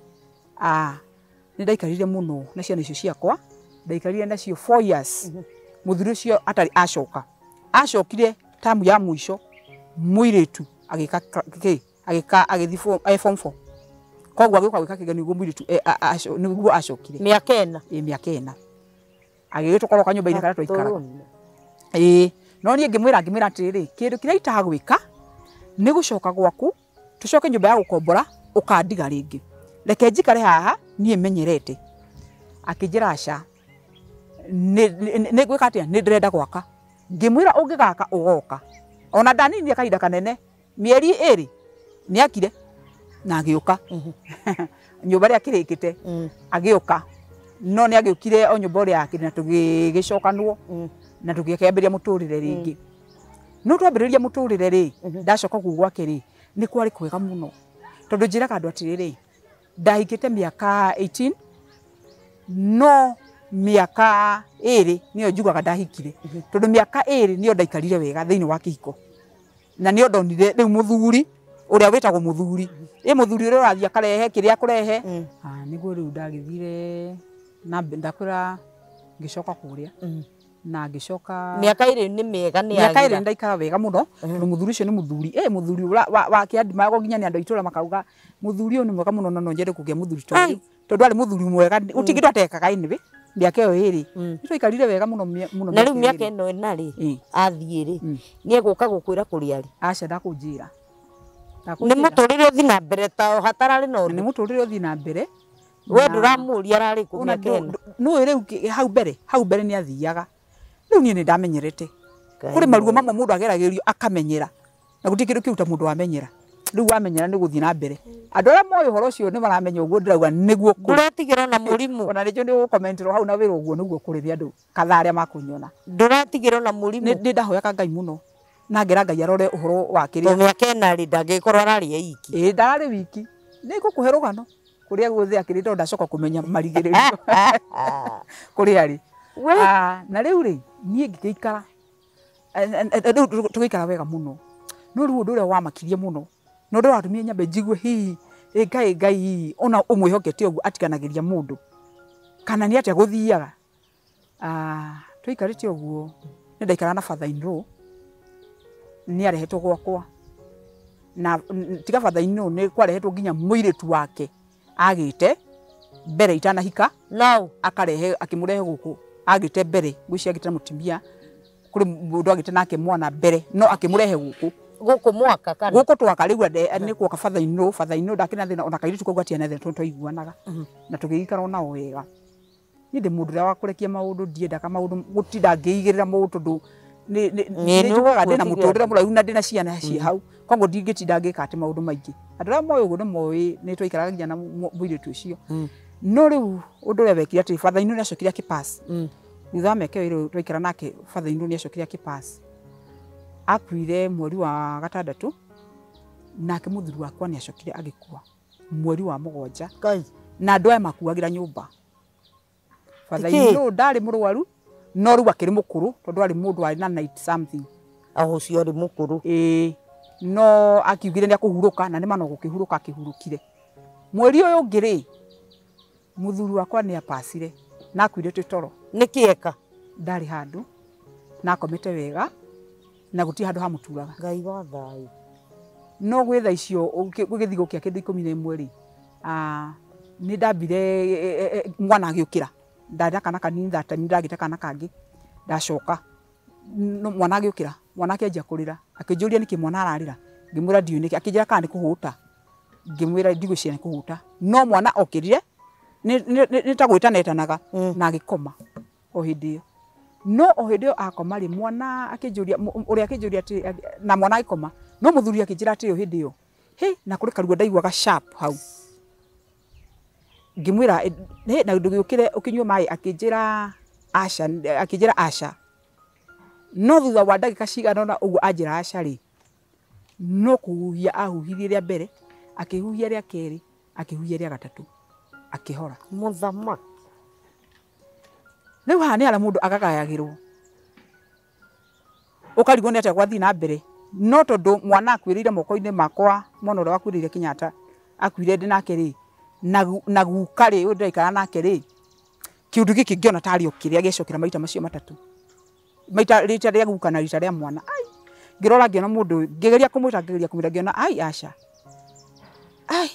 Nĩ ndaikarire mũno na ciana icio ciakwa, ndaikarire nacio 4 years. Mũthuri ũcio atarĩ acoka. Acokire tamu ya mũico mũirĩtu agĩka kĩ agĩka agĩthiĩ form 4. Koguo agĩũka gwĩka kĩgeranio nĩguo mũirĩtu nĩguo acokire. Mĩaka ĩna. Ĩĩ mĩaka ĩna. Agĩgĩtũkorwo kanyũmba-inĩ karĩa twaikaraga. Ĩĩ, no niĩ ngĩmwĩra atĩrĩrĩ, kĩndũ kĩrĩa itagwĩka nĩ gũcoka gwaku, tũcoke nyũmba ya gũkombora ũkandiga rĩngĩ. Reke njikare haha niĩ menyerete. Akĩnjĩra aca, nĩ ngwĩka atĩa, nĩ ndĩrenda gwaka. Ngĩmwĩra ũngĩgaka ũgoka. Ona ndaninire kahinda kanene, mĩeri ĩrĩ nĩ akire na agĩũka. Nyũmba ĩrĩa akĩrĩkĩte agĩũka. No nĩ agĩũkire o nyũmba ĩrĩa akĩrĩ na tũgĩgĩcokanwo na tũgĩkĩambĩrĩria mũtũrĩre rĩngĩ. No twambĩrĩria mũtũrĩre rĩ, ndacoka kũu gwake rĩ, nĩ kwarĩ kwega mũno. Tondũ njĩraga andũ atĩrĩrĩ, ndahikĩte mĩaka 18 no mĩaka ĩrĩ nĩyo njugaga ndahikire. Tondũ mĩaka ĩrĩ nĩyo ndaikarire wega thĩinĩ wa kĩhiko. Na nĩyo ndonire rĩu mũthuri ũrĩa wĩtagwo mũthuri. Ĩ mũthuri ũrĩa ũrathiĩ akarehe kĩrĩa akũrehe. Nĩguo rĩu ndagĩthire na ndakwĩra ngĩcoka kũrĩa. Na ngĩcoka mĩaka ĩrĩ nĩ mĩega nĩ mĩaka ĩrĩ ndaikara wega mũno tondũ mũthuri ũcio nĩ mũthuri. Mũthuri wa kĩandimagwo nginya nĩ andũ a itũũra makauga mũthuri ũyũ nĩ mwega mũno na no nyende kũgĩa mũthuri ta ũyũ. Tondũ arĩ mũthuri mwega, gũtirĩ kĩndũ atekaga anyway. Mĩaka ĩyo ĩrĩ nĩ twaikarire wega mũno mũno. Na rĩu mĩaka ĩno ĩna rĩ, athiĩ rĩ, nĩ egũka gũkwĩra kũrĩa arĩ? Aca ndakũnjĩra. Nĩ mũtũrĩre ũthiĩ na mbere ta o hatararĩ na ũndũ. Nĩ mũtũrĩre ũthiĩ na mbere. We ndũramũria ararĩ kũ mĩaka ĩno? Nĩũĩ rĩu hau mbere nĩ athiaga. Rĩu niĩ nĩ ndamenyerete. Kũrĩ maruo mamwe mũndũ ageragĩrio akamenyera. Na gũtirĩ kĩndũ kĩu ta mũndũ wamenyera. Rĩu wamenyera nĩ gũthiĩ na mbere. Andũ arĩa moĩ ũhoro ũcio nĩ maramenya ũguo ndĩrauga nĩguo kũrĩ. Ndũretigĩra na mũrimũ. Ona nĩkĩo nĩ ũgũkomenterwo hau na wĩrwo ũguo nĩguo kũrĩ nĩ andũ kadhaa arĩa makũnyona. Ndũretigĩra na mũrimũ. Nĩ ndahoyaga Ngai mũno. Na ngera Ngai arore ũhoro wa kĩrĩa. Tondũ mĩaka ĩna rĩ ndangĩkorwo ararĩ e iki. Ĩĩ ndararĩ wiki. Nĩ ngũkũhe rũgano kũrĩa guothe akĩrĩ tondũ ndacoka kũmenya marigĩrĩrio kũrĩa arĩ. Na rĩu rĩ niĩ ngĩgĩikara rĩu tũgĩikara wega mũno. No rĩu ũndũ ũrĩa wamakirie mũno na ũndũ ũrĩa watũmire nyambe njigue hihi ĩ Ngai Ngai ona ũmwĩhokete ũguo atiganagĩria mũndũ kana nĩ atĩa gũthiaga. Tũikarĩte ũguo nĩ ndaikara na father in law nĩ arehetwo gwakwa na tiga father in law nĩ kwarehetwo nginya mũirĩtu wake agĩte mbere itanahika no akarehe akĩmũrehe gũkũ agĩte mbere ngwĩciria agĩte na mũtumia kũrĩ mũndũ agĩte nake mwana mbere no akĩmũrehe gũkũ gũkũ mwaka kana gũkũ twaka rĩu nĩ gwoka father in law ndakĩrĩ na thĩna ona kairĩtu kau gatiarĩ na thĩna tondũ twaiguanaga na tũgĩikara nao wega. Niĩ ndĩ mũndũ ũrĩa wa kũrekia maũndũ ndiendaga maũndũ gũtinda ngĩigĩrĩra maũndũ tondũ nĩ njugaga ndĩna mũtũrĩre mũraihu na ndĩna ciana ciĩ hau koguo ndingĩtinda ngĩka atĩ maũndũ maingĩ. Andũ arĩa moĩ ũguo nĩ moĩ nĩ twaikaraga nginya na mũirĩtu ũcio. No rĩu ũndũ ũrĩa wekire atĩ father in law nĩ acokire akĩpass. Thutha wa mĩaka ĩyo ĩrĩ twaikara nake father in law nĩ acokire akĩpass. Akuire mweri wa gatandatũ Nake muthuri wakwa ni acokire agikua mweri wa 7. Ngai. Na andu aya makuagira nyumba. Father in-law ndari murwaru no riu akiri mukuru tondu ari mundu ari na 90 something. Aho ucio ari mukuru. Ii no akiugire ni akuhuruka na ni mano gukihuruka akihurukire. Mweri uyu ungi ri muthuri wakwa ni apacire na akuire toro. Niki eka? Ndari handu na akomete wega na guti handu hamuturaga. Ngai wa thayu. No gwitha icio gugithii gukia kindu 11 ri ni ndambire mwana agiukira ndari kana kanini that time ndagite kana kangi ndacoka no mwana agiukira mwana akinjia kurira akinjuria niki mwana ararira ngimwira ndiu niki akinjira kana ni kuhuta ngimwira ndigwiciria ni kuhuta no mwana okirire ni ta gwita netanaga na agikoma o hindi iyo no o hindi iyo akoma ri mwana akinjuria uria akinjuria ati na mwana agikoma no muthuri akinjira ati hindi iyo he na kuri karuo ndaiguaga sharp hau ngimwira he na ndugiukire ukinyua mai akinjira asha akinjira asha no thutha wa ndagika cigana ona uguo anjira asha ri no kuhuhia ahuhirie ria mbere akihuhia ria keri akihuhia ria gatatu akihora. Muthamaki. Riu haha ni aria mundu agagayagirwo ukarigwo ni atia gwathii na mbere no tondu mwana akuirire moko-ini makwa mwana uria wakuirire Kenyatta akuire ndi nake ri na guka ri uyu ndiraikara nake ri kiundu giki ngiona tari o kiria gicokera maita macio matatu maita rita ria guka na rita ria mwana ai ngirora ngiona mundu ngigeria kumwita ngigeria kumwita ngiona ai aca ai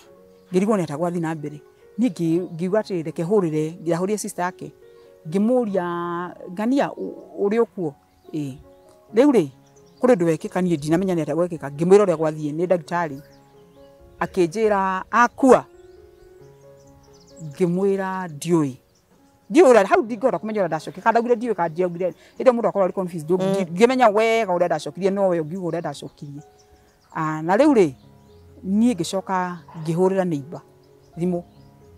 ngirigwo ni atia gwathii na mbere ni ngiuga ati reke hurire ngirahurie sister yake ngimuria ngania uri ukuo ii riu ri kuri ndu wekika nie ndinamenya ni atia gwekika ngimwira uria gwathie ni ndagitari akinjira akua ngimwira ndiui ndiui hau ndingihota kumenya uria ndacokia kana ndaugire ndiui kana ndiaugire inde mundu akorwo ari confused ngimenya wega uria ndacokirie no we ungiuga uria ndacokirie. Na riu ri nie ngicoka ngihurira neighbor thimu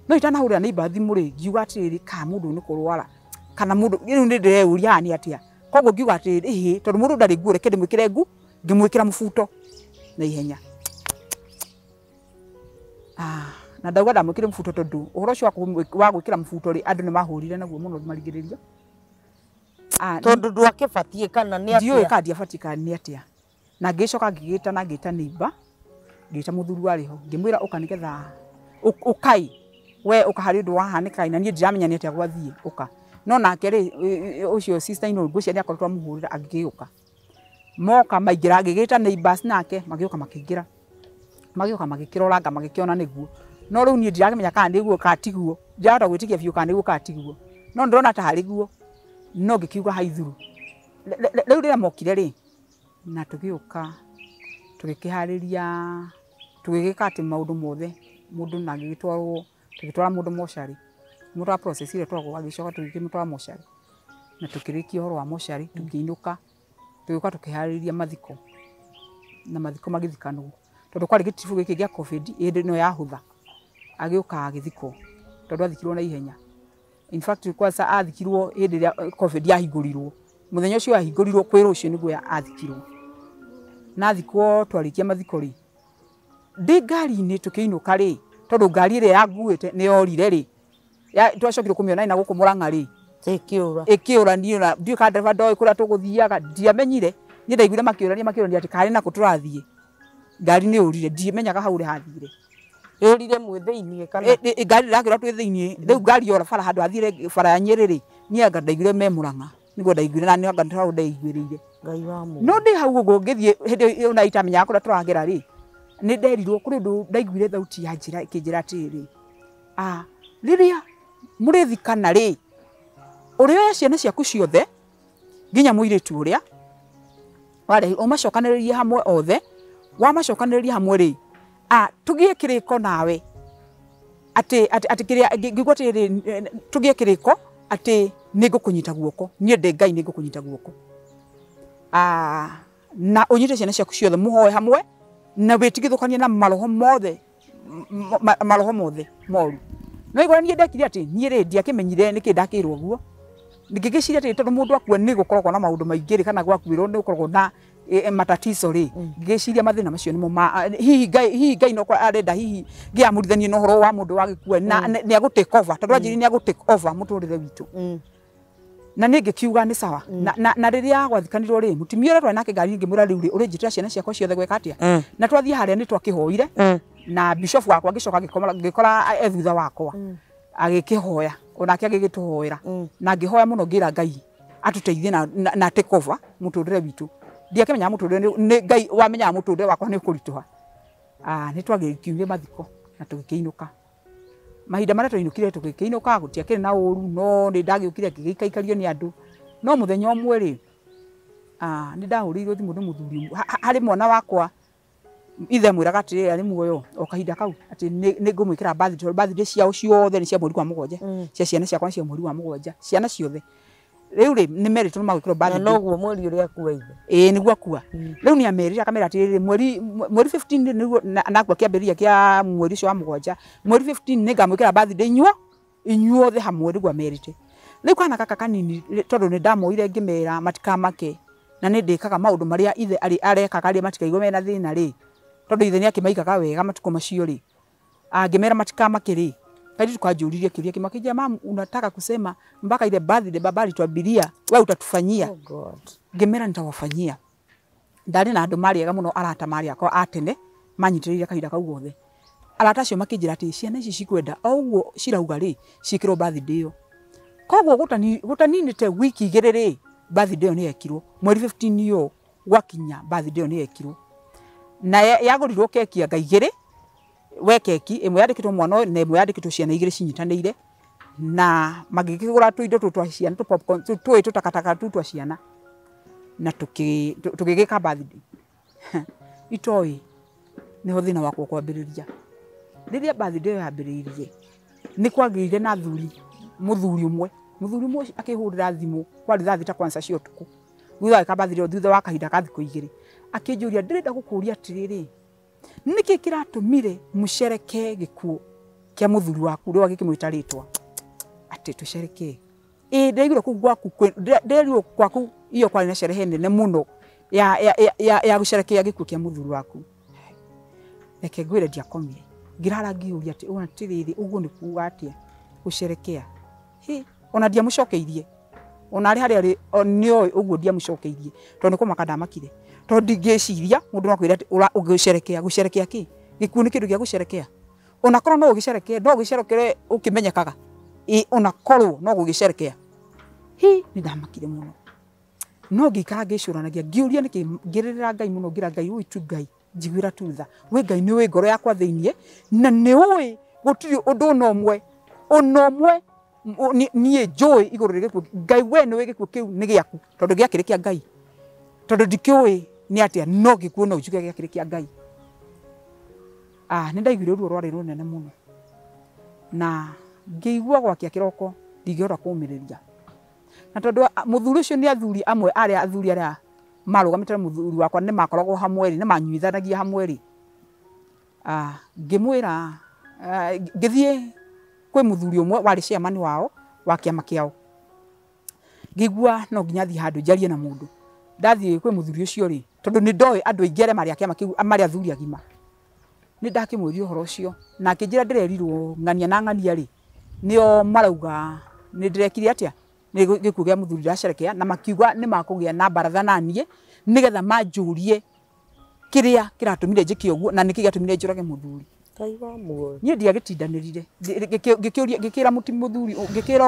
no itanahurira neighbor thimu ri ngiuga atiriri ka mundu ni kurwara kana mundu riu ni ndireuria ni atia koguo ngiuga atiriri ihi tondu mundu ndari nguo reke ndimwikire ngu ngimwikira mubuto na ihenya na ndauga ndamwikire mubuto tondu uhoro ucio wa gwikira mubuto ri andu ni mahurire naguo muno marigiririo tondu ndwakibatie kana ni atia ndiui kana ndiabatie kana ni atia na ngicoka ngigita na ngita neighbor ngita muthuri wari ho ngimwira uka nigetha ukai we uka hari ndu wahanika na nie ndiramenya ni atia gwathie uka no nake ri ucio sister ino ngwiciria ni akoretwo amuhurira angiuka moka maingira ngigita neighbors nake magiuka makiingira magioka magikiroranga magikiona niguo no riu nie ndiramenya kana niguo kana tiguo ndirahota gwitikia biu kana niguo kana tiguo no ndirona ta hari guo no ngikiuga haithuru riu riria mokire ri na tugiuka tugikihariria tugigika ati maundu mothe mundu na agigitwarwo tugitwara mundu mocarĩ mundu wa process ile twago agicoka tugikimutwara mocarĩ na tukirikia uhoro wa mocarĩ tukiinuka tugiuka tukihariria mathiko na mathiko magithikanwo tondu kwari gitibu giki gia COVID indi no yahutha agiuka agithikwo tondu athikirwo na ihenya. In fact kwanza athikirwo hindi ria COVID yahingũrirwo muthenya ucio yahingũrirwo kwi rucio niguo athikirwo na athikwo twarikia mathiko ri ndi ngari-inĩ tukiinũka ri tondu ngari ĩrĩa yanguĩte nĩ yorire ri twacokire kũmĩona ina gũkũ Murang'a ri ĩkĩũra niĩ na ndiũĩ kana ndereba ndoĩ kũrĩa tũgũthiaga ndiamenyire niĩ ndaiguire makĩũrania atĩ karĩ nakũ tũrathiĩ ngari nĩ yũrire ndimenyaga hau ũrĩa hathire yũrire mwĩ thĩiniĩ kana ngari ĩrakĩũra twĩ thĩiniĩ rĩu ngari yora bara handũ hathire bara ya Nyĩrĩ rĩ niĩ anga ndaiguire me Murang'a niguo ndaiguire na nĩ anga hau ndaiguĩrĩire no ndĩ hau ũguo ngĩthiĩ hĩndĩ ĩyo na itamenyaga kũrĩa tũragera rĩ nĩ nderirwo kũrĩ ũndũ ndaiguire thauti ya njĩra ĩkĩnjĩra atĩrĩrĩ rĩrĩa mũrĩthikana rĩ ũrĩoya ciana ciaku ciothe nginya mũirĩtu ũrĩa warĩ ũmacokanĩrĩrie hamwe othe wamacokanĩrĩria hamwe rĩ tũgĩe kĩrĩko nawe atĩ atĩ kĩrĩa ngĩigua atĩrĩrĩ tũgĩe kĩrĩko atĩ nĩngũkũnyita guoko niĩ ndĩ Ngai nĩngũkũnyita guoko na ũnyite ciana ciaku ciothe mũhoe hamwe na wĩtigithũkanie na maroho mothe maroho mothe moru no igora niĩ ndekire atĩ niĩ rĩ ndiakĩmenyire nĩkĩ ndakĩrwo guo ngĩgĩciria atĩ tondũ mũndũ akua nĩ gũkoragwo na maũndũ maingĩ rĩ kana gwakuĩrwo nĩ gũkoragwo na matatizo rĩ ngĩciria mathĩna macio nĩmo hihi Ngai no arenda hihi ngĩamũrithanie na ũhoro wa mũndũ wa gĩkua na nĩ agũ take over tondũ anjĩrire nĩ agũ take over mũtũrĩre witũ na nĩ ngĩkiuga nĩ sawa na rĩrĩa gwathikanirwo rĩ mũtumia ũrĩa twarĩ nake ngari ngĩmwĩra rĩu rĩ ũrĩnjĩtĩra ciana ciakwa ciothe gwĩka atĩa na twathiĩ harĩa nĩ twakĩhoire na bishop wakwa ngĩcoka ngĩkora e thutha wakwa agĩkĩhoya onake agĩgĩtũhoera na ngĩhoya mũno ngĩra Ngai atũteithie na take over mũtũrĩre witũ ndiakĩmenyaga mũtũrĩre nĩ Ngai wamenyaga mũtũrĩre wakwa nĩ ũkũritũha. Nĩ twagĩkiumire mathiko na tũgĩkĩinũka mahinda marĩa twainũkire tũgĩkĩinũka gũtiakĩrĩ na ũru no nĩ ndagĩũkire ngĩgĩikaikario nĩ andũ no mũthenya ũmwe rĩ nĩ ndahũrĩirwo thimũ nĩ mũthuri harĩ mwana wakwa ithe mwĩraga atĩrĩrĩ arĩ muoyo o kahinda kau atĩ nĩ ngũmwĩkĩra birthday birthday ciao ciothe nĩ cia mweri wa 7 cia ciana ciakwa cia mweri wa 7 ciana ciothe rĩu rĩ nĩ merĩtwo nĩ magwĩkĩrwo birthday na noguo mweri ũrĩa akua ithe ĩĩ nĩguo akua rĩu nĩ amerire akamera atĩrĩrĩ mweri 15 nĩguo nakua kĩambĩrĩria kĩa mweri ũcio wa 7 mweri 15 nĩ ngamwĩkĩra birthday inyuothe hamwe nĩguo amerite rĩu kana gaka kanini tondũ nĩ ndamoire ngĩmera matikamake na nĩ ndĩkaga maũndũ marĩa ithe arekaga rĩ matikaigua mena thĩna rĩ tondũ ithe nĩ akĩmaikaga wega matukũ macio rĩ angĩmera matikamake rĩ kairi tukanjũririe kĩũria kĩmwe akĩnjĩra mam unataka kusema mpaka ile birthday baba alituambiria wewe utatufanyia. Oh God. Ngĩmera nitawafanyia. Ndarĩ na andũ marĩ ega mũno arata marĩ akwa a tene manyitĩrĩire kahinda kau gothe arata acio makĩnjĩra atĩ ciana ici cikwenda o ũguo cirauga rĩ ciĩkĩrwo birthday ĩyo koguo gũtaninĩte wiki 2 rĩ birthday ĩyo nĩ yekirwo mweri 15 ĩyo gwakinya birthday ĩyo nĩ yekirwo na yagũrirwo keki anga 2 we keki ĩmwe yandĩkĩtwo mwana ũyũ na ĩmwe yandĩkĩtwo ciana 2 cinyitanĩire na magĩkĩgũra tũindo tũtũ twa ciana tũ popcorn tũĩ tũtakataka tũu twa ciana na tũgĩgĩka birthday itoĩ nĩho thĩna wakwa kwambĩrĩria rĩrĩa birthday ĩyo yambĩrĩirie nĩ kwagĩire na mũthuri ũmwe akĩhũrĩra thimũ kwarĩ thaa 3 kwanza cia ũtukũ thutha wa birthday ĩyo thutha wa kahinda ka thikũ 2 akĩnjũria ndĩrenda gũkũria atĩrĩrĩ nĩkĩ kĩratũmire mũcereke gĩkuũ kĩa mũthuri waku rĩu agĩkĩmwĩta rĩtwa atĩ tũcereke ĩĩ ndĩraiguire kũu gwaku ndĩrerirwo gwaku iyo kwarĩ na sherehe nene mũno ya gũcerekea gĩkuũ kĩa mũthuri waku reke ngwĩre ndiakomire ngĩrara ngĩũria atĩ ona atĩrĩrĩ ũguo nĩ kuuga atĩa gũcerekea hĩ ona ndiamũcokeirie ona arĩ harĩa arĩ nĩoĩ ũguo ndiamũcokeirie tondũ nĩ kũmaka ndamakire tondũ ndingĩciria mũndũ no akwĩre atĩ ũgĩcerekea gũcerekea kĩ gĩkuũ nĩ kĩndũ gĩa gũcerekea ona korwo no ũgĩcerekee no ũgĩcerekere ũkĩmenyekaga ĩ ona korwo no gũgĩcerekea hi nĩ ndamakire mũno no ngĩikara ngĩcũranagia ngĩũria nĩkĩ ngĩrĩrĩra Ngai mũno ngĩra Ngai ũi tu Ngai njiguĩra tu tha we Ngai nĩ ũĩ ngoro yakwa thĩiniĩ na nĩ ũĩ gũtirĩ ũndũ ona ũmwe niĩ njũĩ igũrũ rĩa gĩkuũ Ngai we nĩ ũĩ gĩkuũ kĩu nĩ gĩaku tondũ gĩakĩrĩ kĩa Ngai tondũ ndikĩũĩ nĩ atĩa no gĩkuũ no njuge gĩakĩrĩ kĩa Ngai. Nĩ ndaiguire ruo rwarĩ rũnene mũno na ngĩigua gwakia kĩroko ndingĩhota kũũmĩrĩria na tondũ mũthuri ũcio nĩ athuri amwe arĩa athuri arĩa marũgamĩte na mũthuri wakwa nĩ makoragwo hamwe rĩ nĩ manyuithanagia hamwe rĩ ngĩmwĩra ngĩthiĩ kwĩ mũthuri ũmwe warĩ chairman wao wa kĩama kĩao ngĩigua no nginya thiĩ handũ njarie na mũndũ ndathiĩ kwĩ mũthuri ũcio rĩ tondũ nĩ ndoĩ andũ aingĩ arĩa marĩ a kĩama kĩu marĩ athuri agima nĩ ndakĩmwĩrire ũhoro ũcio na akĩnjĩra ndĩrerirwo ng'ania na ng'ania rĩ nĩo marauga nĩ ndĩrekire atĩa nĩ gĩkuũ kĩa mũthuri ndĩracerekea na makiuga nĩ makũgĩa na baratha na niĩ nĩgetha manjũrie kĩrĩa kĩratũmire njĩke ũguo na nĩkĩ gĩatũmire njũrage mũthuri. Ngai wa muoyo. Niĩ ndiagĩtindanĩrire ngĩkĩũria ngĩkĩra mũthuri ngĩkĩra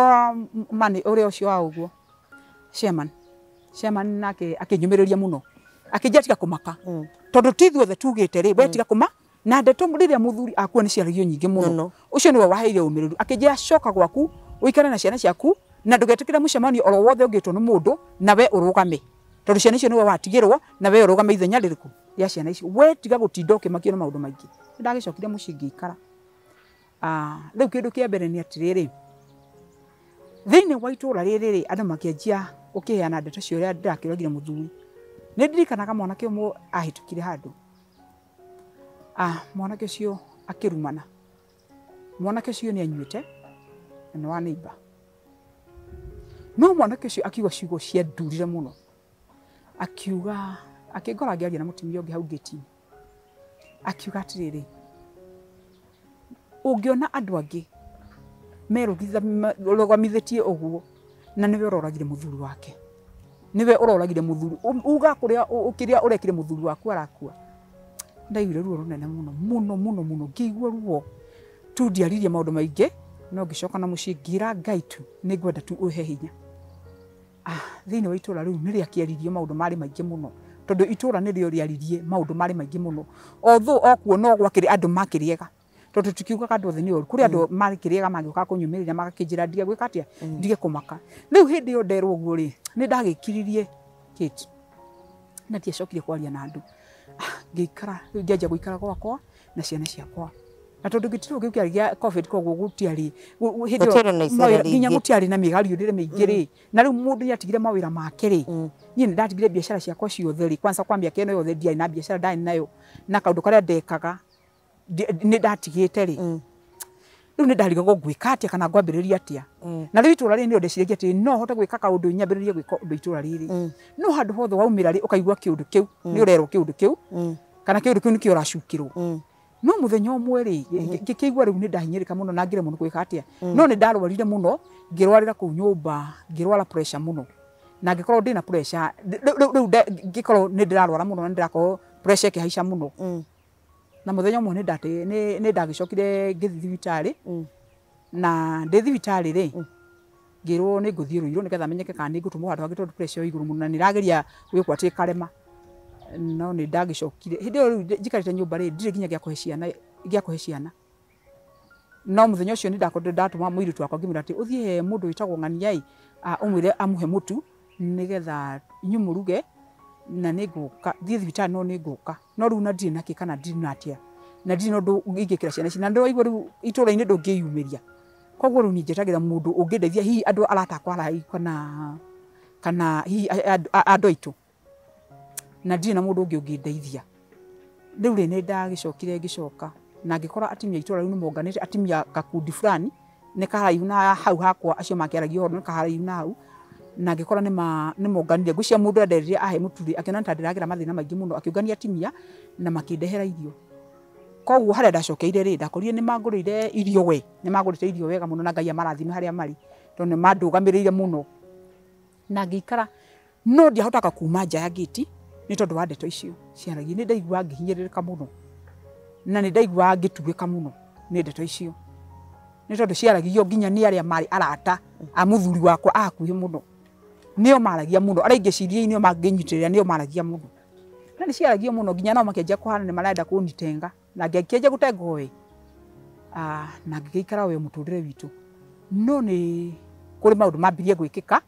mani ũrĩa ũcio wa ũguo chairman nake akĩnyũmĩrĩria mũno akĩnjĩra tiga kũmaka tondũ ti ithuothe tugĩte rĩ we tiga kũma na ndeto rĩrĩa mũthuri akua nĩ ciaragio nyingĩ mũno ũcio nĩwe waheire ũmĩrĩru akĩnjĩra coka gwaku ũikare na ciana ciaku na ndũgetĩkĩre mũcemanio oro wothe ũngĩtwo nĩ mũndũ na we ũrũgame tondũ ciana icio nĩwe watigĩrwo na we ũrũgame ithenya rĩrĩkũ rĩa ciana icio we tiga gũtinda ũkĩmakio nĩ maũndũ maingĩ. Nĩ ndagĩcokire mũciĩ ngĩikara. Rĩu kĩndũ kĩa mbere nĩ atĩrĩrĩ thĩinĩ wa itũũra rĩrĩ rĩ andũ makĩanjia gũkĩheana ndeto cia ũrĩa ndĩrakĩũragire mũthuri. Nĩ ndirikanaga mwanake ũmwe ahĩtũkire handũ mwanake ũcio akĩrumana mwanake ũcio nĩ anyuĩte na nĩ wa neighbor no mwanake ũcio akiuga ciugo ciandurire mũno akiuga Akĩngora ngĩaria na mũtumia ũngĩ hau ngĩti-inĩ. Akiuga atĩrĩrĩ, ũngĩona andũ angĩ merũgamithĩtie ũguo na nĩwe ũroragire mũthuri wake, nĩwe ũroragire mũthuri, uga kũrĩa kĩrĩa ũrekire mũthuri waku arakua. Ndaiguire ruo rũnene mũno mũno mũno mũno, ngĩigua ruo tu, ndiaririe maũndũ maingĩ, no ngĩcoka na mũciĩ ngĩra Ngai tu nĩngwenda tu ũhe hinya. Thĩinĩ wa itũra rĩu nĩ rĩakĩaririe maũndũ marĩ maingĩ mũno, tondũ itũra nĩrĩo rĩaririe maũndũ marĩ maingĩ mũno, although okuo no gwakĩrĩ andũ makĩrĩega, tondũ tũkiugaga andũ othe nĩ oru, kũrĩ andũ makĩrĩega magĩũka kũnyumĩrĩria magakĩnjĩra ndige gwĩka atĩa, ndige kũmaka. Rĩu hĩndĩ ĩyo nderwo ũguo rĩ, nĩ ndagĩkiririe Kate na ndiacokire kwaria na andũ. Ngĩikara rĩu ngĩanjia gũikara gwakwa na ciana ciakwa, na tondũ gĩtirũ kĩu kĩarĩ gĩa COVID, koguo gũtiarĩ hĩndĩ ĩyo nginya gũtiarĩ na mĩgariũrĩre mĩingĩ rĩ, na rĩu mũndũ nĩatigire mawĩra make rĩ, niĩ nĩ ndatigire biacara ciakwa ciothe rĩ, kwanza kwa mĩaka ĩno yothe ndiarĩ na biacara ndarĩ nayo, na kaũndũ karĩa ndekaga nĩ ndatigĩte rĩ, rĩu nĩ ndarigagwo ngwĩka atĩa kana ngwambĩrĩria atĩa. Na rĩu itũra rĩrĩ nĩrĩo ndeciragia atĩ no hote gwĩka kaũndũ nyambĩrĩrie gwĩka ũndũ itũra rĩrĩ, no handũ hothe waumĩra rĩ ũkaigua kĩũndũ kĩu nĩ ũrerwo kĩũndũ kĩu kana kĩũndũ kĩu nĩkĩo ũracukĩrwo. No mũthenya ũmwe rĩ ngĩkĩigua rĩu nĩ ndahinyĩrĩka mũno na ngĩremwo nĩ gwĩka atĩa, no nĩ ndarwarire mũno, ngĩrwarĩra kũu nyũmba, ngĩrwara pressure mũno, na ngĩkorwo ndĩna pressure rĩu ngĩkorwo nĩ ndĩrarwara mũno na ndĩrakorwo pressure ĩkĩhaica mũno. Na mũthenya ũmwe nĩ ndagĩcokire ngĩthiĩ thibitarĩ, na ndĩ thibitarĩ rĩ ngĩrwo nĩ ngũthiĩ Ruiru nĩgetha menyeke kana nĩ ngũtũmwo handũ hangĩ tondũ pressure ĩ igũrũ mũno na nĩ ĩrageria gwĩkwo atĩ ĩkarema. No nĩ ndagĩcokire hĩndĩ ĩyo rĩu njikarĩte nyũmba rĩ ndirĩ nginya gĩa kũhe ciana. No mũthenya ũcio nĩ ndakorirwo ndatũma mũirĩtu wakwa ngĩmwĩra atĩ ũthiĩ he mũndũ wĩtagwo Ng'ania ĩ, ũmwĩre amũhe mũtu nĩgetha inyuĩ mũruge, na nĩ ngũka thiĩ thibitarĩ, no nĩ ngũka, no rĩu na ndirĩ nakĩ kana ndirĩ na atĩa, na ndirĩ na ũndũ ingĩkĩra ciana ici, na ndĩraigua rĩu itũra-inĩ ndũngĩyumĩria, koguo rĩu niĩ njetagĩra mũndũ ũngĩndeithia, hihi andũ arata akwa haraihu kana hihi andũ aitũ, na ndirĩ na mũndũ ũngĩ ũngĩndeithia. Rĩu rĩ nĩ ndagĩcokire ngĩcoka na ngĩkora atumia itũra rĩu nĩ monganĩte, atumia gakundi fulani nĩ karaihu na hau hakwa, acio makĩaragia ũhoro nĩ karaihu na hau, na ngĩkora nĩ monganire. Ngwĩciria mũndũ enderire ahe mũtu rĩ, akĩona ta ndĩragera mathĩna maingĩ mũno, akĩũngania atumia na makĩndehera irio. Koguo harĩa ndacokeire rĩ, ndakorire nĩ mangũrĩire irio we, nĩ mangũrĩte irio wega mũno, na Ngai amarathime harĩa marĩ, tondũ nĩ mandũgamĩrĩire mũno. Na ngĩikara, no ndiahotaga kuma nja ya ngĩti nĩ tondũ wa ndeto icio ciaragia. Nĩ ndaiguaga ngĩhinyĩrĩrĩka mũno, na nĩ ndaiguaga ngĩtuĩka mũno nĩ ndeto icio, nĩ tondũ ciaragio nginya nĩ arĩa marĩ arata a mũthuri wakwa a hakuhĩ mũno, nĩo maragia mũno, arĩa ingĩciria nĩo mangĩnyitĩrĩra, nĩo maragia mũno, na nĩ ciaragio mũno nginya nao makĩanjia kũhana nĩ marenda kũnitenga, na ngĩkĩanjia gũtengwo we, na ngĩgĩikara we mũtũrĩre witũ. No nĩ kũrĩ maũndũ mambirie gwĩkĩka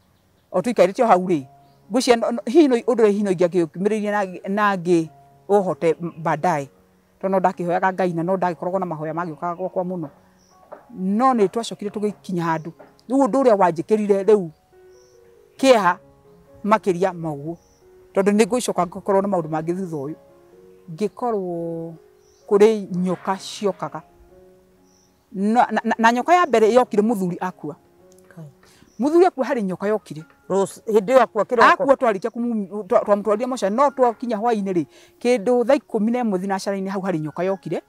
o tũikarĩte o hau rĩ, ngwĩciria hihi no ũndũ ũrĩa hihi no ingĩakĩũmĩrĩirie na ngĩ ũhote baadaye, tondũ no ndakĩhoyaga Ngai na no ndagĩkoragwo na mahoya magĩũkaga gwakwa mũno. No nĩ twacokire tũgĩkinya handũ rĩu ũndũ ũrĩa wanjĩkĩrire rĩu kĩeha makĩria ma ũguo, tondũ nĩ ngũcoka ngorwo na maũndũ mangĩ thutha ũyũ, ngĩkorwo kũrĩ nyoka ciokaga na nyoka ya mbere yokire mũthuri akua. Mũthuri akua harĩ nyoka yokire hĩndĩ ĩyo akua kĩroko, akua twarĩkia twamũtwarire mocarĩ, no twakinya hwaĩ-inĩ rĩ kĩndũ thaa 11 thinacara-inĩ hau harĩ nyoka yokire,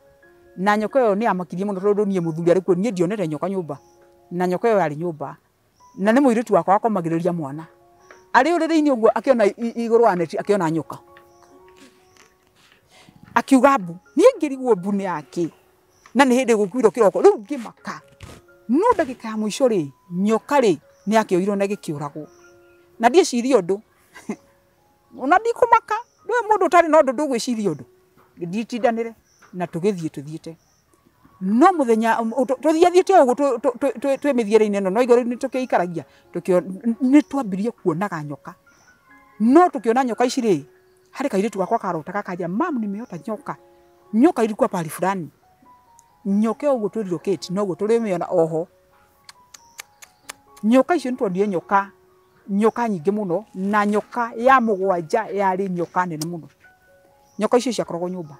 na nyoka ĩyo nĩ yamakirie mũno tondũ niĩ mũthuri arĩ kuo, niĩ ndionete nyoka nyũmba, na nyoka ĩyo yarĩ nyũmba, na nĩ mũirĩtu wakwa wakomagĩrĩria mwana arĩ ũrĩrĩ-inĩ ũguo, akĩona igũrũ wa neti akĩona nyoka, akiuga mbu. Niĩ ngĩrigwo mbu nĩ yakĩ, na nĩ hĩndĩ gũkuirwo kĩroko, rĩu ngĩmaka. No ndagĩka ya mũico rĩ, nyoka rĩ nĩ yakĩoirwo na ĩgĩkĩũragwo, na ndieciria ũndũ ona ndikũmaka, ndũĩ mũndũ ũtarĩ na ũndũ ndũgwĩciria ũndũ, nditindanĩre na tũgĩthiĩ tũthiĩte. No mũthenya tũthiathiĩte ũguo twĩ mĩthiĩre-inĩ ĩno, no igũrũ nĩ tũkĩikaragia, nĩ twambirie kuonaga nyoka. No tũkĩona nyoka ici rĩ, harĩ kairĩtu gakwa karotaga kanjĩra, mamu nimeota nyoka, nyoka ilikuwa pahali fulani. Nyoka ĩyo ũguo twĩrirwo Kate, noguo tũrĩmĩona oho. Nyoka icio nĩ tuonire nyoka, nyoka nyingĩ mũno, na nyoka ya mũgwanja yarĩ nyoka nene mũno. Nyoka icio ciakoragwo nyũmba.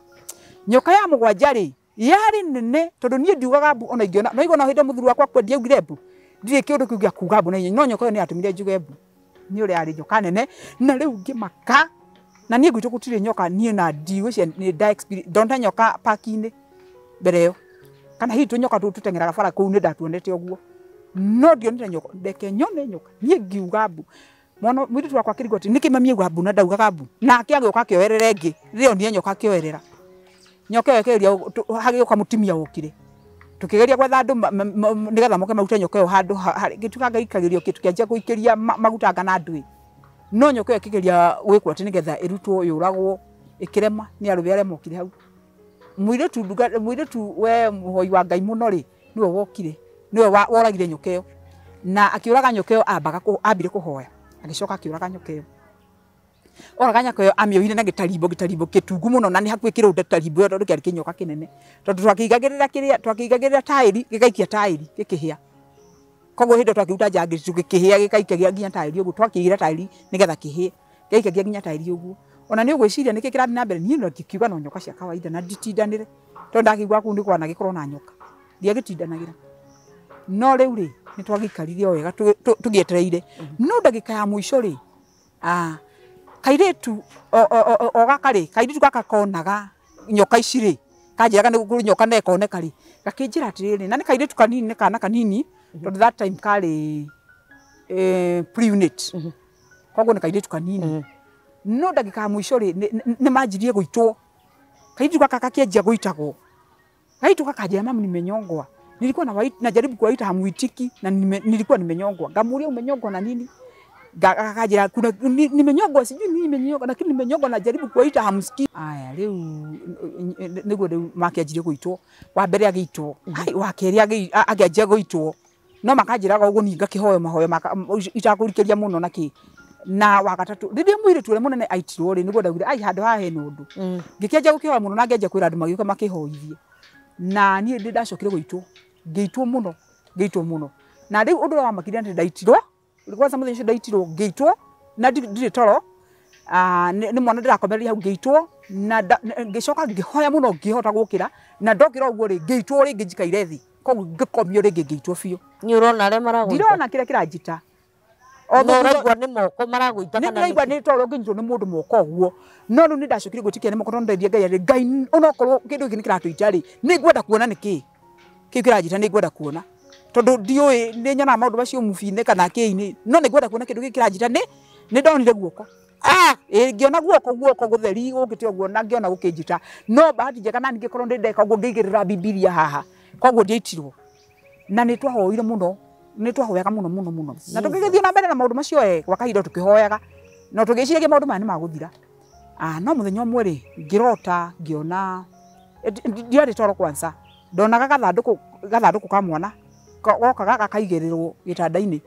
Nyoka ya mũgwanja rĩ yarĩ nene, tondũ niĩ ndiugaga mbu ona ingĩona, no igona hĩndĩ mũthuri wakwa akua ndiaugire mbu, ndirĩ kĩũndũ kĩu gĩa kuga mbu na ihenya, no nyoka ĩyo nĩ yatũmire njuge mbu, nĩ ũrĩa yarĩ nyoka nene. Na rĩu ngĩmaka, Na niĩ gwitũ gũtirĩ nyoka niĩ na ndigwĩciria nĩ nda experience ndonete nyoka park-inĩ mbere ĩyo kana hihi tũnyoka tũu tũteng'eraga bara kũu nĩ ndatuonete ũguo no ndionire nyoka ndeke nyone nyoka niĩ ngiuga mbu mwana mũirĩtu wakwa akĩrigwo atĩ nĩkĩ mami auga mbu na ndaugaga mbu nake agĩũka akĩoerera ĩngĩ rĩrĩa onire nyoka akĩoerera nyoka ĩyo ĩkĩgeria hagĩũka mũtumia wokire tukigeria gwetha andu nigetha moke marute nyoka ĩyo handũ gĩtuĩka ngaikagĩrio kĩndũ kĩanjia gũikĩria maguta anga na ndwĩ no nyoka ĩyo ĩkĩgeria gwĩkwo atĩ nĩgetha ĩrutwo yũragwo ĩkĩrema nĩ arũme arĩa mokire hau mũirĩtu we mũhoi wa Ngai mũno rĩ nĩwe wokire nĩwe woragire nyoka ĩyo na akĩũraga nyoka ĩyo ambaga ambire kũhoya agĩcoka akĩũraga nyoka ĩyo oraga nyoka ĩyo amĩoire na gĩtarimbo gĩtarimbo gĩtungu mũno na nĩ hakuhĩ kĩrũnde tarimbo ĩyo tondũ kĩarĩ kĩnyoka kĩnene tondũ twakĩigagĩrĩra kĩrĩa twakĩigagĩrĩra taĩri gĩgaikia taĩri gĩkĩhĩa koguo hĩndĩ ĩyo twakĩruta njangiri tũgĩkĩhĩa gĩkaikagia nginya taĩri ũguo twakĩigĩra taĩri nĩgetha kĩhĩe gĩkaikagia nginya taĩri ũguo ona nĩ ũgwĩciria nĩkĩ kĩrathiĩ na mbere niĩ no ngĩkiuga no nyoka cia kawaida na nditindanĩre tondũ ndakĩigua kũu nĩ kwanagĩkorwo na nyoka ndiagĩtindanagĩra no rĩu rĩ nĩ twagĩikarire o wega tũgĩetereire no ndagĩka ya mũico rĩ kairĩtu o gaka rĩ kairĩtu gaka konaga nyoka ici rĩ kanjĩraga nĩ kũrĩ nyoka na ĩkoneka rĩ gakĩnjĩra atĩrĩrĩ na nĩ kairĩtu kanini nĩ kana kanini tondũ that time karĩ pre-unit koguo nĩ kairĩtu kanini no ndagĩka ya mũico rĩ nĩ manjirie gũitwo kairĩtu gaka gakĩanjia gũitagwo kairĩtu gakanjĩra mamu nimenyongwa nilikuwa najaribu kuwaita hamuitiki na nilikuwa nimenyongwa ngamuuria umenyongwa na nini gakajira kuna nimenyongwa sijui nini nimenyongwa lakini nimenyongwa najaribu kuwaita hamsikii aya riu niguo riu makianjirie guitwo wa mbere agiitwo wa keri agianjia guitwo no makanjiraga uguo ni ngakihoyo mahoyo itakurikiria muno na ki na wa gatatu riria muiritu uria munene aitirwo ri niguo ndaugire ai handu haha hena undu ngikianjia gukihoya muno na ngianjia kwira andu magiuka makihoithie na nie ndi ndacokire guitwo ngiitwo muno na riu undu wa makiria ndi ndaitirwo kwanza muthenya ucio ndaitirwo ngiitwo na ndirĩ toro nĩ mwana ndĩrakomereria hau ngĩitwo na ngĩcoka ngĩhoya mũno ngĩhota gũkĩra na ndokĩra ũguo rĩ ngĩitwo rĩngĩ njikaire thĩ koguo ngĩkomio rĩngĩ ngĩitwo biũ nĩ ũrona arĩa maragũita ndirona kĩrĩa kĩranjita no ũraigua nĩ moko maragũita kana nĩ ndĩraigua nĩ toro ngĩnyitwo nĩ mũndũ moko ũguo no rĩu nĩ ndacokire gwĩtĩkia nĩ moko tondũ ndendia Ngai atĩ Ngai onokorwo kĩndũ gĩkĩ nĩ kĩratũita rĩ nĩ ngwenda kuona nĩ kĩĩ kĩu kĩranjita nĩ ngwenda kuona tondu ndiũĩ nĩ nyonaga maũndũ macio movie-inĩ kana kĩ-inĩ no nĩ ngwenda kuona kĩndũ gĩkĩ kĩranjita nĩ ndonire guoko ngĩona guoko guoko gũtheri gũkĩte ũguo na ngĩona gũkĩnjita no bahati njega na ngĩkorwo ndĩ ndeka ũguo ngĩigĩrĩra Bibilia haha koguo ndiaitirwo na nĩ twahoire mũno nĩ twahoyaga mũno mũno mũno na tũgĩgĩthiĩ na mbere na maũndũ macio gwa kahinda tũkĩhoyaga no tũgĩciragia maũndũ maya nĩ magũthira no mũthenya ũmwe rĩ ngĩrota ngĩona ndiarĩ toro kwanza ndonaga gathandũkũ ka mwana gokaga gakaigĩrĩrwo gĩtanda-inĩ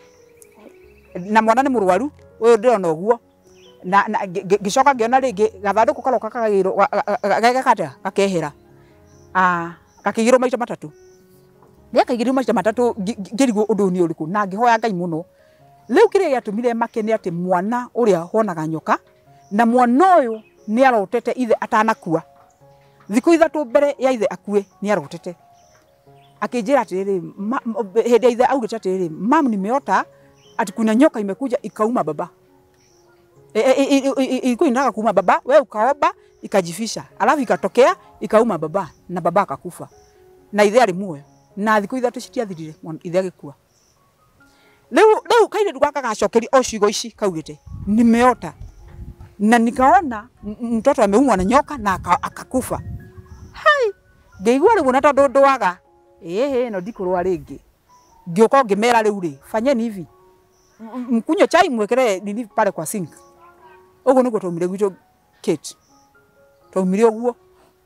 na mwana nĩ mũrwaru ũyũ ndĩrona ũguo na ngĩcoka ngĩona rĩngĩ gathandũkũ karoka kakaigĩrwo gageka gakehera gakĩigĩrwo maita matatũ nĩakaigĩrwo maita matatũ ngĩrigwo ũndũ ũyũ nĩ ũrĩkũ na ngĩhoya Ngai mũno rĩu kĩrĩa gĩatũmire make nĩ atĩ mwana ũrĩa wonaga nyoka na mwana ũyũ nĩ arotete ithe atanakua thikũ ithatũ mbere ya ithe akue nĩ arotete akĩnjĩra atĩrĩrĩ hĩndĩ ya ithe augĩte atĩrĩrĩ mam nimeota ati kuna nyoka imekuja ikauma baba ilikuwa inataka kuuma baba we ukaomba ikajifisha alafu ikatokea ikauma baba na baba akakufa na ithe arĩ muoyo na thikũ ithatũ citiathirire ithe agĩkua rĩu kairĩtu gaka gacokeria o ciugo ici kaugĩte nimeota na nikaona mtoto ameumwa na nyoka na akakufa hai ngĩigua rĩu na tondũ ndwaga ĩhĩ no ndikũrũa rĩngĩ ngĩũka ngĩmera rĩu rĩ fanyeni hivi mkunywe chai mwekere nini pale kwa sink ũguo nĩguo twaumire gwitũ Kate twaumire ũguo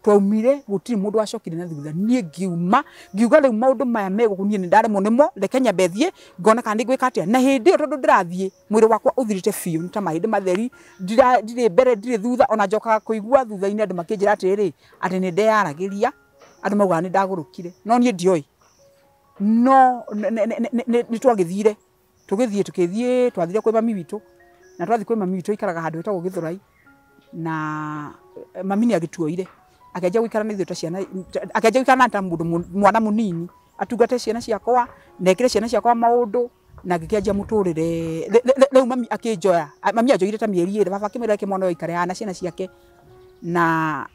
twaumire gũtirĩ mũndũ wacokire na thutha niĩ ngiuma ngiuga rĩu maũndũ maya megũkũ niĩ nĩ ndaremwo nĩmo reke nyambe thiĩ ngona kana nĩ ngwĩka atĩa na hĩndĩ ĩyo tondũ ndĩrathiĩ mwĩrĩ wakwa ũthirĩte biũ nĩ ta mahĩndĩ matheri ndirĩ mbere ndirĩ thutha ona njokaga kũigua thutha-inĩ andũ makĩnjĩra atĩrĩrĩ atĩ nĩ ndeyaragĩria andũ maugaga nĩ ndagũrũkire no niĩ ndioĩ no nĩ twagĩthire tũgĩthiĩ tũkĩthiĩ twathire kwĩ mami witũ na twathiĩ kwĩ mami witũ aikaraga handũ hetagwo Gĩthũrai na mami nĩ agĩtuoire akĩanjia gũikara na ithuĩ ta ciana akĩanjia gũikara na ta mũndũ mwana mũnini atungate ciana ciakwa na ekĩre ciana ciakwa maũndũ Na ngĩkĩanjia mũtũrĩre rĩu mami akĩnjoya, mami anjoire ta mĩeri 2, baba akĩmwĩra reke mwana ũyũ aikare haha na ciana ciake na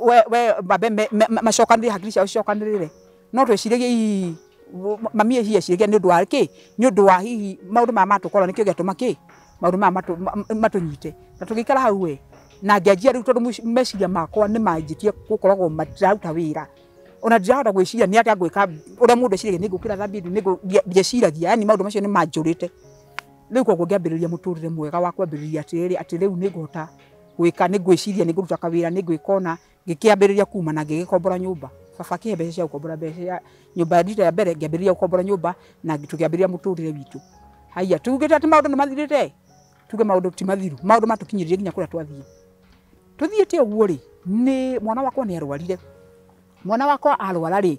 we mambe macokanĩrĩre hakiri ciao cicokanĩrĩre. No tweciragia hihi mami hihi eciragia nĩ ũndũ wa kĩ, nĩ ũndũ wa hihi maũndũ maya matũkora nĩkĩo gĩatũma kĩ maũndũ maya matũnyite. Na tũgĩikara hau we na ngĩanjia rĩu tondũ meciria makwa nĩ manjĩtie gũkoragwo matiraruta wĩra. Ona ndirahota gwĩciria nĩ atĩa ngwĩka ũrĩa mũndũ eciragia nĩ ngũkĩra thambie nĩ ndieciragia, yani maũndũ macio nĩ manjũrĩte. Rĩu koguo ngĩambĩrĩria mũtũrĩre mwega wa kwambĩrĩria atĩrĩrĩ atĩ rĩu nĩ ngũhota gwĩka, nĩ ngwĩciria nĩ ngũruta kawĩra, nĩ ngwĩka ona ngĩkĩambĩrĩria kuma na ngĩgĩkombora nyũmba. Baba akĩhe mbeca cia gũkombora mbeca cia nyũmba rita ya mbere ngĩambĩrĩria gũkombora nyũmba na tũkĩambĩrĩria mũtũrĩre witũ. Haiya tugĩte atĩ maũndũ nĩ mathirĩte, tuge maũndũ ti mathiru, maũndũ matũkinyĩrire nginya kũrĩa twathiĩ. Tũthiĩte ũguo rĩ, nĩ mwana wakwa nĩ arwarire. Mwana wakwa arwara rĩ,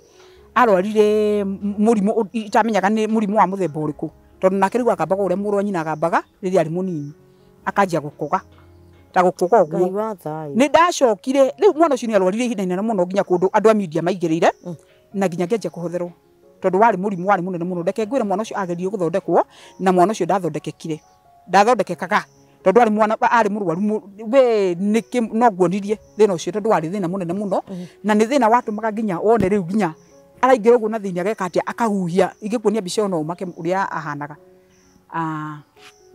arwarire mũrimũ itamenyaga nĩ mũrimũ wa mũthemba ũrĩkũ, tondũ nake rĩu akambaga ũrĩa mũrũ wa nyina agambaga rĩrĩa arĩ mũnini, akanjia gũkũga ta gũkũga ũguo. Nĩ ndacokire rĩu mwana ũcio nĩ arwarire ihinda inene mũno nginya kũndũ andũ a media maingĩrĩire na nginya ngĩanjia kũhotherwo tondũ warĩ mũrimũ warĩ mũnene mũno. Reke ngwĩre mwana ũcio ageririe gũthondekwo na mwana ũcio ndathondekekire, ndathondekekaga tondũ arĩ mwana arĩ mũrwaru we nĩkĩ no nguonirie thĩna ũcio tondũ warĩ thĩna mũnene mũno na nĩ thĩna watũmaga nginya wone rĩu nginya araingĩra ũguo na thĩinĩ ageka atĩa akahuhia. Ingĩkuonia mbica ĩyo no ũmake ũrĩa ahanaga.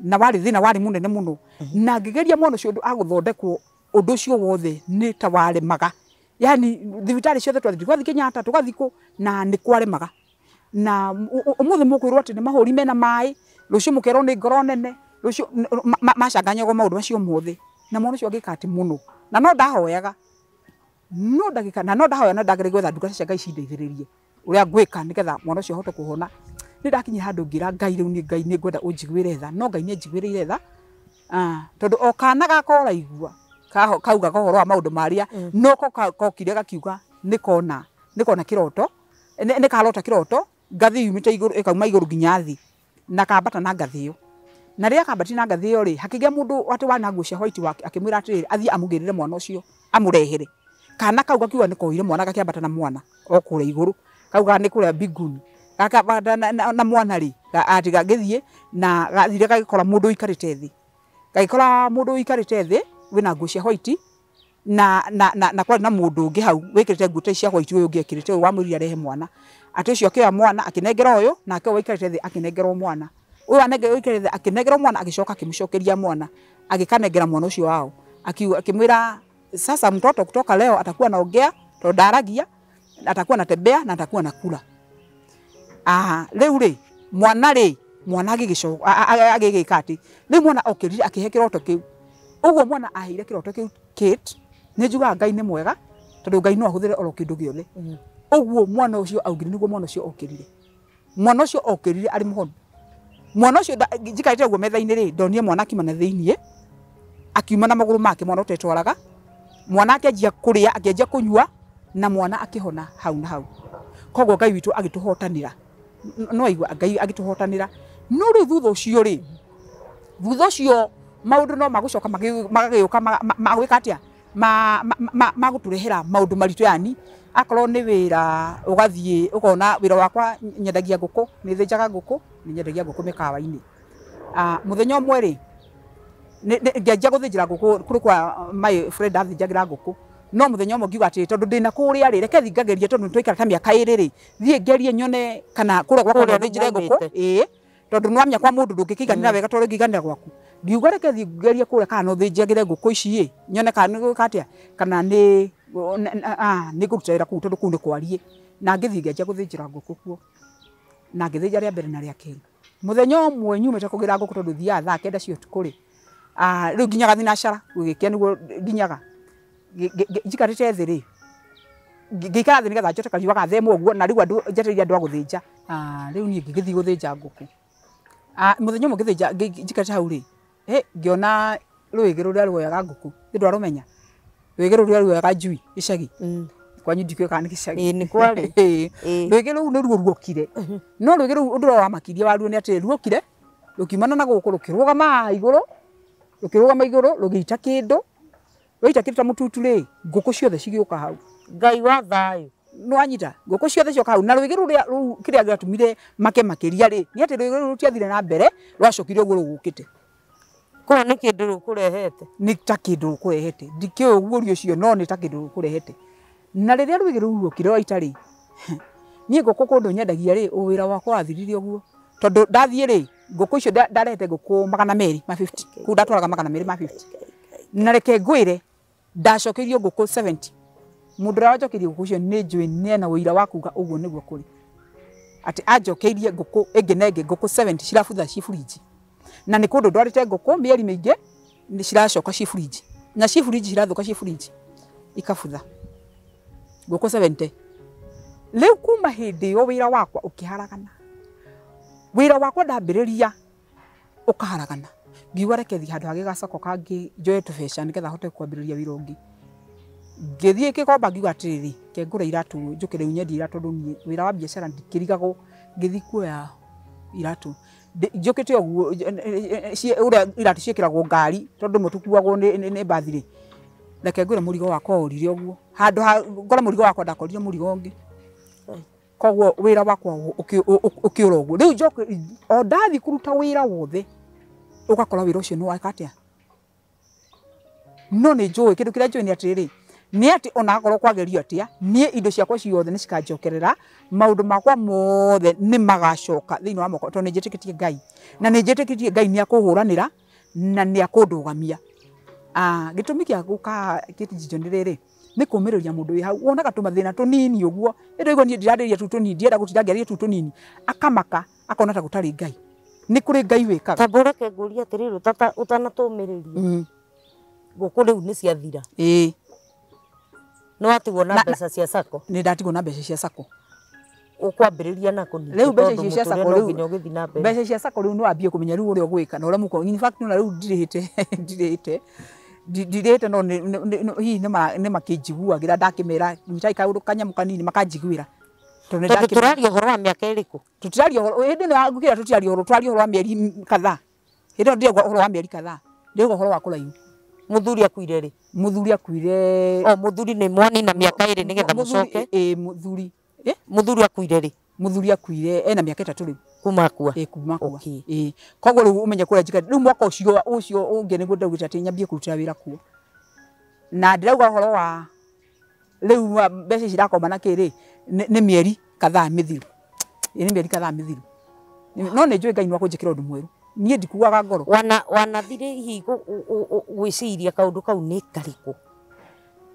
Na warĩ thĩna warĩ mũnene mũno na ngĩgeria mwana ũcio ũndũ agũthondekwo ũndũ ũcio wothe nĩ ta waremaga, yani thibitarĩ ciothe twathiĩ, twathiĩ Kenyatta tũgathiĩ kũ na nĩ kwaremaga. Na ũmũthĩ mũkwĩrwo atĩ nĩ mahũri mena maĩ, rũciũ mũkerwo nĩ ngoro nene, rũciũ macanganyagwo maũndũ macio mothe. Na mwana ũcio agĩka atĩ mũno na no ndahoyaga no ndagĩka na no ndahoya na ndageria gwetha ndungata cia Ngai cindeithĩrĩrie ũrĩa ngwĩka nĩgetha mwana ũcio ahote kũhona. Nĩ ndakinyire handũ ngĩra Ngai rĩu nĩ Ngai nĩ ngwenda ũnjiguĩre tha, no Ngai nĩ anjiguĩrĩire tha tondũ o kana gakwa ũraigua kaugaga ũhoro wa maũndũ marĩa no ko kokire gakiuga nĩ kona kĩroto, nĩ karota kĩroto ngathĩ yumĩte igũrũ ĩkauma igũrũ nginya thĩ na kambata na ngathĩ ĩyo. Na rĩrĩa kambatire na ngathĩ ĩyo rĩ, hakĩgĩa mũndũ atĩ warĩ na nguo cia white akĩmwĩra atĩrĩrĩ athiĩ amũgĩrĩre mwana ũcio amũrehere. Kana kau gakiuga nĩ koire mwana gakĩambata na mwana o kũrĩa igũrũ, kauga nĩ kũrĩa mbinguni gakambata na mwana rĩ atĩ gagĩthiĩ na gathire gagĩkora mũndũ ũikarĩte thĩ, gagĩkora mũndũ ũikarĩte thĩ wĩna nguo cia white na kwarĩ na mũndũ ũngĩ hau wĩkĩrĩte nguo ta cia white ũyũ ũngĩ ekĩrĩte ũyũ wamwĩrire arehe mwana. Atĩ ũcio akĩoya mwana akĩnengera ũyũ, nake ũyũ waikarĩte thĩ akĩnengerwo mwana, ũyũ ũikarĩte thĩ akĩnengerwo mwana agĩcoka akĩmũcokeria mwana agĩkanengera mwana ũcio wao akĩmwĩra sasa mtoto kutoka leo atakuwa anaongea tondũ ndaragia, atakuwa anatembea na atakuwa anakula. Rĩu rĩ mwana rĩ mwana agĩgĩcoka agĩgĩka atĩ rĩu mwana okĩrire akĩhe kĩroto kĩu. Ũguo mwana aheire kĩroto kĩu Kate, nĩ njugaga Ngai nĩ mwega tondũ Ngai no ahũthĩre oro kĩndũ gĩothe. Ũguo mwana ũcio augire nĩguo mwana ũcio okĩrire. Mwana ũcio okĩrire arĩ mũhonu. Mwana ũcio njikarĩte ũguo metha-inĩ rĩ, ndonire mwana akiuma na thĩiniĩ, akiuma na magũrũ make mwana ũtetwaraga, mwana akĩanjia kũrĩa, akĩanjia kũnyua na mwana akĩhona hau na hau. Koguo Ngai witũ agĩtũhotanĩra. No aigua Ngai agĩtũhotanĩra. No rĩu thutha ũcio rĩ, thutha ũcio maũndũ no magũcoka magagĩũka magwĩka atĩa magũtũrehera maũndũ maritũ, yani akorwo nĩ wĩra ũgathiĩ ũkona wĩra wakwa nyendagia ngũkũ, nĩ thĩnjaga ngũkũ, nĩ nyendagia ngũkũ mĩkawa-inĩ. Mũthenya ũmwe rĩ ngĩanjia gũthĩnjĩra ngũkũ kũrĩ kwa my friend athĩnjagĩra ngũkũ, no mũthenya ũmwe ngiuga atĩrĩ tondũ ndĩna kũrĩa rĩ reke thiĩ ngagerie tondũ nĩtwaikara ta mĩaka 2 rĩ thiĩ ngerie nyone kana kũrĩa gwakwa no thĩnjĩre ngũkũ, ĩĩ tondũ nĩwamenya kwa mũndũ ndũngĩkĩiganĩra wega tondũ ũngĩiganĩra gwaku. Ngiuga reke thiĩ ngerie kũrĩa kana no thĩnjagĩre ngũkũ ici ĩ nyone kana nĩ gwĩka atĩa kana nĩ ngũruta wĩra kũu tondũ kũu nĩ kwariĩ. Na ngĩthiĩ ngĩanjia gũthĩnjĩra ngũkũ kuo na ngĩthĩnja rĩa mbere na rĩa kerĩ. Mũthenya ũmwe nyumĩte kũgĩra ngũkũ tondũ thiaga thaa 9 cia ũtukũ rĩ, rĩu nginyaga thinacara gũgĩkĩa nĩguo nginyaga njikarĩte thĩ rĩ ngĩikara thĩ nĩgetha njote kariũa gathemwo ũguo na rĩu andũ njetereire andũ a gũthĩnja. Rĩu niĩ ngĩgĩthiĩ gũthĩnja ngũkũ. Mũthenya ũmwe ngĩthĩnja njikarĩte hau rĩ, ngĩona rwĩgĩ rũrĩa ruoyaga ngũkũ, nĩ ndwarũmenya rwĩgĩ rũrĩa ruoyaga njui gĩcagi kwanyu ndikĩũĩ kana nĩ gĩcagi. Nĩ kwarĩ. Rwĩgĩ rũu nĩruo ruokire, no rwĩgĩ rũu ũndũ ũrĩa wamakirie waruo nĩ atĩ ruokire rũkiumana na gũkũ rũkĩrũgama igũrũ, rũkĩrũgama igũrũ rũgĩita kĩndũ, rwaita kĩndũ ta mũtutu rĩ, ngũkũ ciothe cigĩũka hau. Ngai wa thayũ. Nĩwanyita ngũkũ ciothe cioka hau na rwĩgĩ rũrĩa rũu kĩrĩa gĩatũmire make makĩria rĩ nĩ atĩ rwĩgĩ rũu rũtiathire na mbere rwacokire ũguo rũgũkĩte. Koguo nĩ kĩndũ rũkũrehete. Nĩ ta kĩndũ rũkũrehete ndikĩũĩ ũguũrio ũcio no nĩ ta kĩndũ rũkũrehete. Na rĩrĩa rwĩgĩ rũu ruokire rwaita rĩ niĩ ngũkũ kũndũ nyendagia rĩ wĩra wakwa wathirire ũguo tondũ ndathiĩ rĩ ngũkũ icio ndarehete ngũkũ 250 kũu ndatwaraga 250 na reke ngwĩre ndacokeirio ngũkũ 70. Mũndũ ũrĩa wanjokeirie ngũkũ icio nĩ njũĩ nĩena ũira wa kuga ũguo nĩguo kũrĩ atĩ anjokeirie ngũkũ ĩngĩ na ĩngĩ ngũkũ 70 cirabutha ci burinji na nĩ kũndũ ndwarĩte ngũkũ mĩeri mĩingĩ nĩ ciracoka ci burinji na ci burinji cirathũka ci burinji ikabutha ngũkũ 70. Rĩu kuma hĩndĩ ĩyo wĩra wakwa ũkĩharagana. Wĩra wakwa ndambĩrĩria ũkaharagana ngiuga reke thiĩ handũ hangĩ gacoko kangĩ njoe tũbeca nĩgetha hote kwambĩrĩria wĩra ũngĩ. Ngĩthiĩ Gĩkomba ngiuga atĩrĩrĩ ke ngũre iratũ njũke rĩu nyendie iratũ tondũ niĩ wĩra wa biacara ndikĩrigagwo. Ngĩthiĩ kuoya iratũ njũkĩte ũguo ũrĩa iratũ ciĩkĩragwo ngari tondũ rĩmwe tũkuagwo nĩ mbathi rĩ reke ngwĩre mũrigo wakwa worire ũguo handũ ha ngore mũrigo wakwa ndakorire mũrigo ũngĩ. Koguo wĩra wakwa ũkĩũra ũguo. Rĩu njoke o ndathiĩ kũruta wĩra wothe ũgakora wĩra ũcio nĩ weka atĩa. No nĩ njũĩ kĩndũ kĩrĩa njũĩ nĩ atĩrĩrĩ nĩ atĩ ona akorwo kwagerio atĩa niĩ indo ciakwa ciothe nĩ cikanjokerera maũndũ makwa mothe nĩ magacoka thĩinĩ wa moko tondũ nĩ njĩtĩkĩtie Ngai na nĩ njĩtĩkĩtie Ngai nĩ akũhũranĩra na nĩ akũndũgamia. Gĩtũmi kĩa gũka Kĩtijinjo nĩ rĩrĩ nĩ kũmĩrĩria mũndũ wĩ hau wonaga tũmathĩna tũnini ũguo ĩndĩ ũguo niĩ ndirarĩria tu tũnini ndienda gũtinda ngĩarĩria tu tũnini akamaka akona ta gũtarĩ Ngai. Nĩ kũrĩ Ngai wĩkaga. Tamba reke ngũrie atĩrĩrĩ ũtanatũmĩrĩria ngũkũ rĩu nĩ ciathira. Ĩĩ. Nĩ watigwo na mbeca cia sacco? Nĩ ndatigwo na mbeca cia sacco. Ũkwambĩrĩria nakũ ningĩ Rĩu mbeca tondũ icio cia mũtũrĩre sacco no rĩu nginya ũgĩthiĩ na mbere. Mbeca cia sacco rĩu nĩ wambie kũmenya rĩu ũrĩa ũgwĩka na ũrĩa mũko in fact na rĩu ndirĩhĩte ndirĩhĩte ndirĩhĩte no hihi nĩ makĩnjiguagĩra ndakĩmera nyitai kaũndũ kanyamũ kanini makanjiguĩra. Tondũ nĩ Tondũ ndakĩmera. tũraria ũhoro wa mĩaka ĩrĩkũ? Tũtiraria ũhoro hĩndĩ ĩno ya ngũkĩra tũtiraria ũhoro tũraria ũhoro wa mĩeri kadhaa. Hĩndĩ ĩyo ndĩrauga ũhoro wa mĩeri kadhaa ndĩrauga ũhoro wa kũraihu. Mũthuri akuire rĩ? Mũthuri akuire O mũthuri nĩ mwanina mĩaka ĩrĩ nĩgetha mũcoke? Ĩĩ mũthuri. Ĩ? Mũthuri akuire rĩ? Mũthuri akuire ena mĩaka 3 rĩu. Kuma akua? Ĩĩ kuma akua. Okay. Ĩĩ. Koguo rĩu ũmenye kũrĩa njikara rĩu mwaka ũcio ũcio ũngĩ nĩguo ndaugĩte atĩ nyambie kũrutĩra wĩra kuo. Na ndĩrauga ũhoro wa rĩu mbeca ici irakomba na kĩ rĩ nĩ mĩeri kadhaa mĩthiru. Ĩĩ nĩ mĩeri kadhaa mĩthiru. No nĩ njũĩ Ngai nĩ wakũnjĩkĩra ũndũ mwerũ. Niĩ ndikuaga ngoro. Wanathire hihi gwĩciria kaũndũ kau nĩ karĩkũ?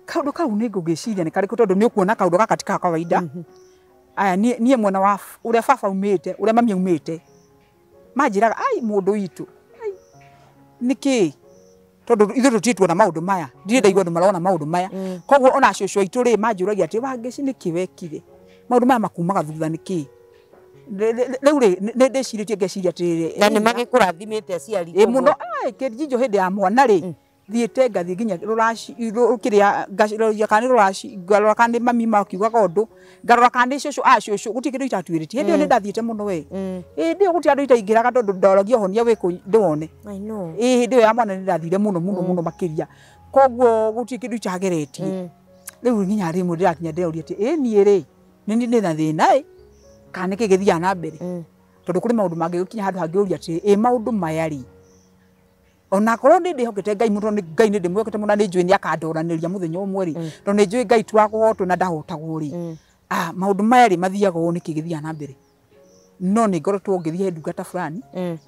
Kaũndũ kau nĩ ngũgĩciria nĩ karĩkũ tondũ nĩ ũkuona kaũndũ gaka ti ka kawaida. Aya niĩ mwena wa ũrĩa baba aumĩte ũrĩa mami aumĩte manjĩraga ai mũndũ witũ ai nĩkĩ tondũ ithuĩ tũtirĩ tuona maũndũ maya ndirĩ ndaigua andũ marona maũndũ maya. Koguo ona cũcũ aitũ rĩ manjũragia atĩ Wangeci nĩkĩ wekire maũndũ maya makumaga thutha nĩkĩ. Rĩu rĩ nĩ ndĩcirĩtie ngeciria atĩrĩrĩ Na nĩ magĩkũrathimĩte aciari ĩ mũno Kĩtijinjo hĩndĩ ya mwana rĩ thiĩte ngathiĩ nginya rũraci kĩrĩa ngaroria kana nĩ rũraci ngarora kana nĩ mami makiugaga ũndũ ngarora kana nĩ cũcũ a cũcũ gũtirĩ kĩndũ itatuĩrĩtie hĩndĩ ĩyo nĩ ndathiĩte mũno we. Hĩndĩ ĩyo gũtirĩ andũ itaingĩraga tondũ ndoragia ũhonia wĩkũ ndĩwone. I know. Ĩ hĩndĩ ĩyo ya mwana nĩ ndathire mũno mũno mũno makĩria koguo gũtirĩ kĩndũ itageretie. Rĩu nginya rĩmwe ndĩrakinya ndĩroria atĩ ĩ niĩ rĩ nĩ niĩ ndĩna thĩna ĩ kana nĩkĩ gĩthiaga na mbere tondũ kũrĩ maũndũ mangĩgũkinya handũ hangĩũria atĩ ĩ maũndũ maya rĩ ona korwo nĩ ndĩhokete Ngai mũno nĩ Ngai nĩ ndĩmwĩhokete mũno na nĩ njũĩ nĩ akandoranĩria mũthenya ũmwe rĩ tondũ nĩ njũĩ Ngai ti wa kũhotwo na ndahotagwo rĩ maũndũ maya rĩ mathiaga ũũ nĩkĩ gĩthiaga na mbere. No nĩ ngoretwo ngĩthiĩ he ndungata fulani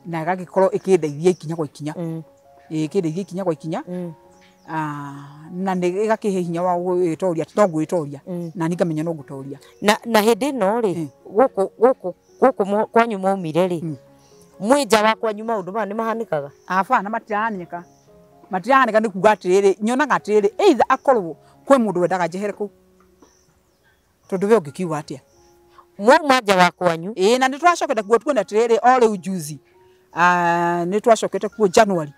na ĩgagĩkorwo ĩkĩndeithia ikinya kwa ikinya. Ĩĩ ĩkĩndeithia ikinya kwa ikinya na nĩ ĩgakĩhe hinya wa gwĩtoria no ngwĩtoria na niĩ ngamenya no ngũtoria. Na hĩndĩ ĩno rĩ gũkũ gũkũ gũkũ kwanyu mwaumire rĩ mwĩ nja wa kwanyu maũndũ maya nĩ mahanĩkaga? Aba na matirahanĩka. Matirahanĩka nĩ kuga atĩrĩrĩ nyonaga atĩrĩrĩ either akorwo kwĩ mũndũ wendaga njehere kũu tondũ we ũngĩkiuga atĩa mwauma nja wa kwanyu. Ĩĩ na nĩ twacokete kuo tuone atĩrĩrĩ o rĩu juzi nĩ twacokete kuo January.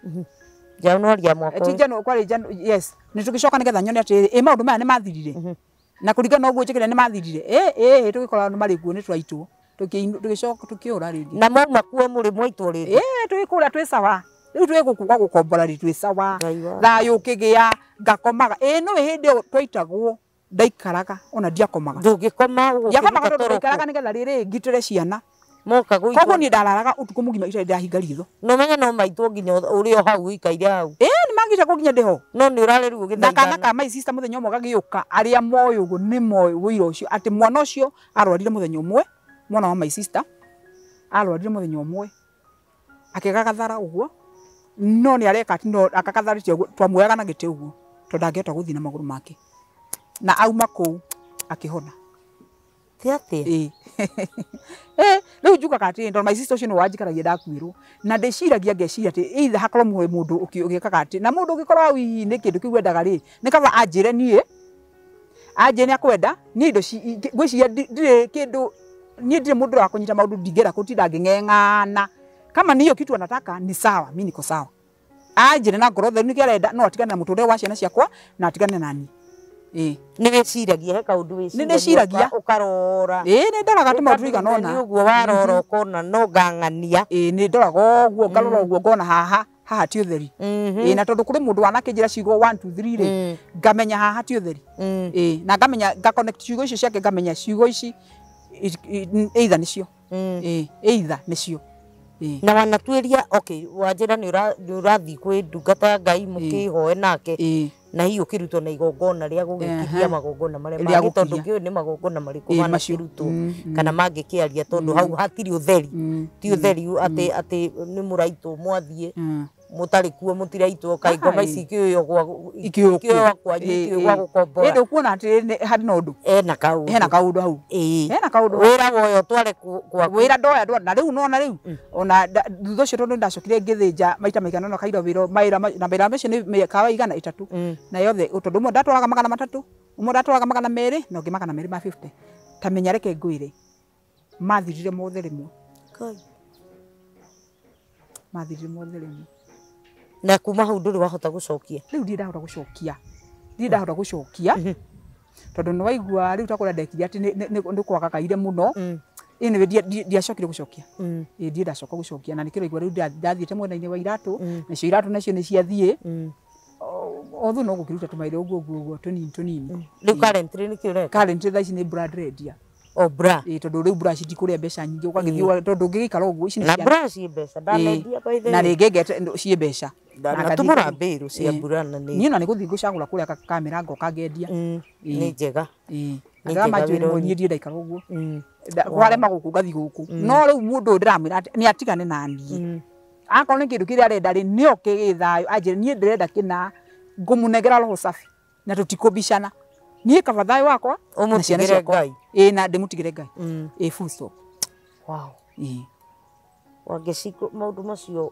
January ya mwaka ti January kwarĩ January yes nĩ tũgĩcoka nĩgetha nyone atĩrĩrĩ ĩ maũndũ maya nĩ mathirire na kũringana na ũguo njĩkĩre nĩ mathirire ĩ tũgĩkora nĩ marĩ kuo nĩ twaitwo tũgĩcoka tũkĩũra rĩngĩ. Na mwauma kuo mũrĩ mwaitwo rĩngĩ? Ĩĩ tũgĩkũra twĩ sawa rĩu twĩ gũkũ gwa gũkombora rĩ twĩ sawa thayũ ũkĩgĩa ngakomaga. Ĩĩ no hĩndĩ ĩyo twaitagwo Ndaikaraga ona ndiakomaga. Ndũngĩkoma Ndiakomaga ũgũkĩruta tondũ toro ndaikaraga nĩgetha rĩrĩ ngitĩre ciana. Moka Koguo gũitwo. Niĩ ndararaga ũtukũ mũgima itarĩ ndahinga ritho. No menye no maitwo nginya ũrĩ o hau ũikaire hau. Ĩĩ nĩ mangĩte nginya ndĩho. No nĩ ũrarĩrwo Na kana ũgĩthaithana. ka my sister mũthenya ũmwe gagĩũka arĩa moĩ ũguo nĩ moĩ ũira ũcio atĩ mwana ũcio arwarire mũthenya ũmwe, mwana wa my sister arwarire mũthenya ũmwe akĩgagathara ũguo, no nĩ areka atĩ no akagatharĩte ũguo twamuoyaga na gĩtĩ ũguo tondũ ndangĩhota gũthiĩ na magũrũ make, na auma kũu akĩhona. Ti atĩa? Ĩĩ. Eh, rĩu njugaga atĩrĩ tondũ my sister ũcio nĩwe wanjikaragia ndakuĩrwo, na ndĩciragia ngeciria atĩ either hakorwo mwĩ mũndũ ũgĩkaga atĩ na mũndũ ũngĩkorwo hau hihi nĩ kĩndũ kĩu endaga rĩ, nĩ kaba anjĩre niĩ, anjĩre nĩ akwenda niĩ indo ngwĩciria ndirĩ kĩndũ, niĩ ndirĩ mũndũ wa kũnyita maũndũ, ndingĩenda gũtinda ngĩng'eng'ana. Kama ni hiyo kitu anataka ni sawa, mi niko sawa. Anjĩre na ngoro theru nĩkĩo arenda, no atigane na mũtũrĩre wa ciana ciakwa na atigane na niĩ. Ĩĩ. Nĩ wĩciragia, he kaũndũ wĩciragia. Nĩ ndĩciragia. Ũkarora. Ĩĩ nĩ ndoraga tũmaũndũ tũigana Nĩ ũna. ũguo warora ũkona no ngang'ania. Ĩĩ nĩ ndoraga ũguo ngarora ũguo ngona haha haha ti ũtheri. Ĩĩ na tondũ kũrĩ mũndũ wanakĩnjĩra ciugo 1 2 3 rĩ, ngamenya haha ti ũtheri. Ĩĩ na ngamenya nga connect ciugo icio ciake, ngamenya ciugo ici either nĩcio. Ĩĩ either nĩcio. Ĩĩ. Na wanatuĩria, okay, wanjĩra nĩ ũrathiĩ kwĩ ndungata ya Ngai mũkĩhoe nake. Ĩĩ. Na hihi ũkĩrutwo na igongona rĩa gũgĩkiria magongona marĩa Rĩa mangĩ tondũ gũkiria. ngĩũĩ nĩ magongona marĩkũ Ĩĩ, macio. manakĩrutwo kana mangĩkĩaria tondũ hau hatirĩ ũtheri. Ti ũtheri atĩ atĩ nĩ mũraitwo mwathiĩ mũtarĩ kuo mũtiraitwo, kaĩ ngoma ici ikĩũywo gwa Ikĩũywo kuo. ikĩũywo kwanyu, ikĩũywo gwa gũkombora. Ĩndĩ ũkuona atĩ harĩ na ũndũ. Ena kaũndũ. Hena kaũndũ hau. Ĩĩ. Hena kaũndũ. Wĩra woyo ũtware gwaku. Wĩra ndoya ndwa na rĩu nona rĩu ona thutha ũcio tondũ nĩndacokire ngĩthĩnja maita maigana ũna kaira wĩra mawĩra na mawĩra macio nĩ mĩkawa igana ĩtatũ na yothe tondũ ũmwe ndatwaraga 300, ũmwe ndatwaraga 200 na ũngĩ 250. Ta menya reke ngwĩre mathirire mothe rĩmwe. Ngai. Mathirire mothe rĩmwe. Na kuma hau ndũrĩ wahota gũcokia. Rĩu ndirĩ ndahota gũcokia, ndirĩ ndahota gũcokia tondũ nĩ waigua rĩu ta kũrĩa ndekire atĩ nĩ kwagagaire mũno. Anyway, ndiacokire gũcokia. Ĩĩ ndirĩ ndacoka gũcokia na nĩkĩo ũraigua rĩu ndathiĩte mwena-inĩ wa iratũ, nacio iratũ nacio nĩ ciathiĩ. Othu no gũkĩruta tũmaira ũguo ũguo ũguo tũnini tũnini. Rĩu currently nĩkĩ ũreka? Currently thaa ici nĩ bra ndĩrendia. O bra. Ĩĩ tondũ rĩu bra citikũrĩa mbeca nyingĩ ũgagĩthiĩ tondũ ũngĩgĩikara ũguo ici nĩ Na ciana. bra ciĩ mbeca ndanendia by the Na way. rĩngĩ ngete ciĩ mbeca. Na Na ngathiĩ natũmũra kũu. mbĩrũ cia mbura na nĩ Niĩ ona nĩ gũthiĩ ngũcagũra kũrĩa kamera ngoka ngendia. Nĩ njega. Ĩĩ. Nĩ Andũ njega arĩa manjũĩ wĩra nĩ moĩ ũyũ. niĩ ndirĩ ndaikara ũguo. Kwarema gũkũ ngathiĩ gũkũ. No rĩu mũndũ ũyũ ndĩramwĩra atĩ nĩ atigane na niĩ. Akorwo nĩ kĩndũ kĩrĩa arenda rĩ, nĩ oke gĩ thayũ anjĩre niĩ ndĩrenda kĩna, ngũmũnengera roho safi na tũtikũbicana. Niĩ kaba thayũ wakwa na ciana Ũmũtigĩre ciakwa. Ngai. Ĩĩ na ndĩmũtigĩre Ngai. Ĩĩ full stop. Wow. Ĩĩ. Wangeci maũndũ macio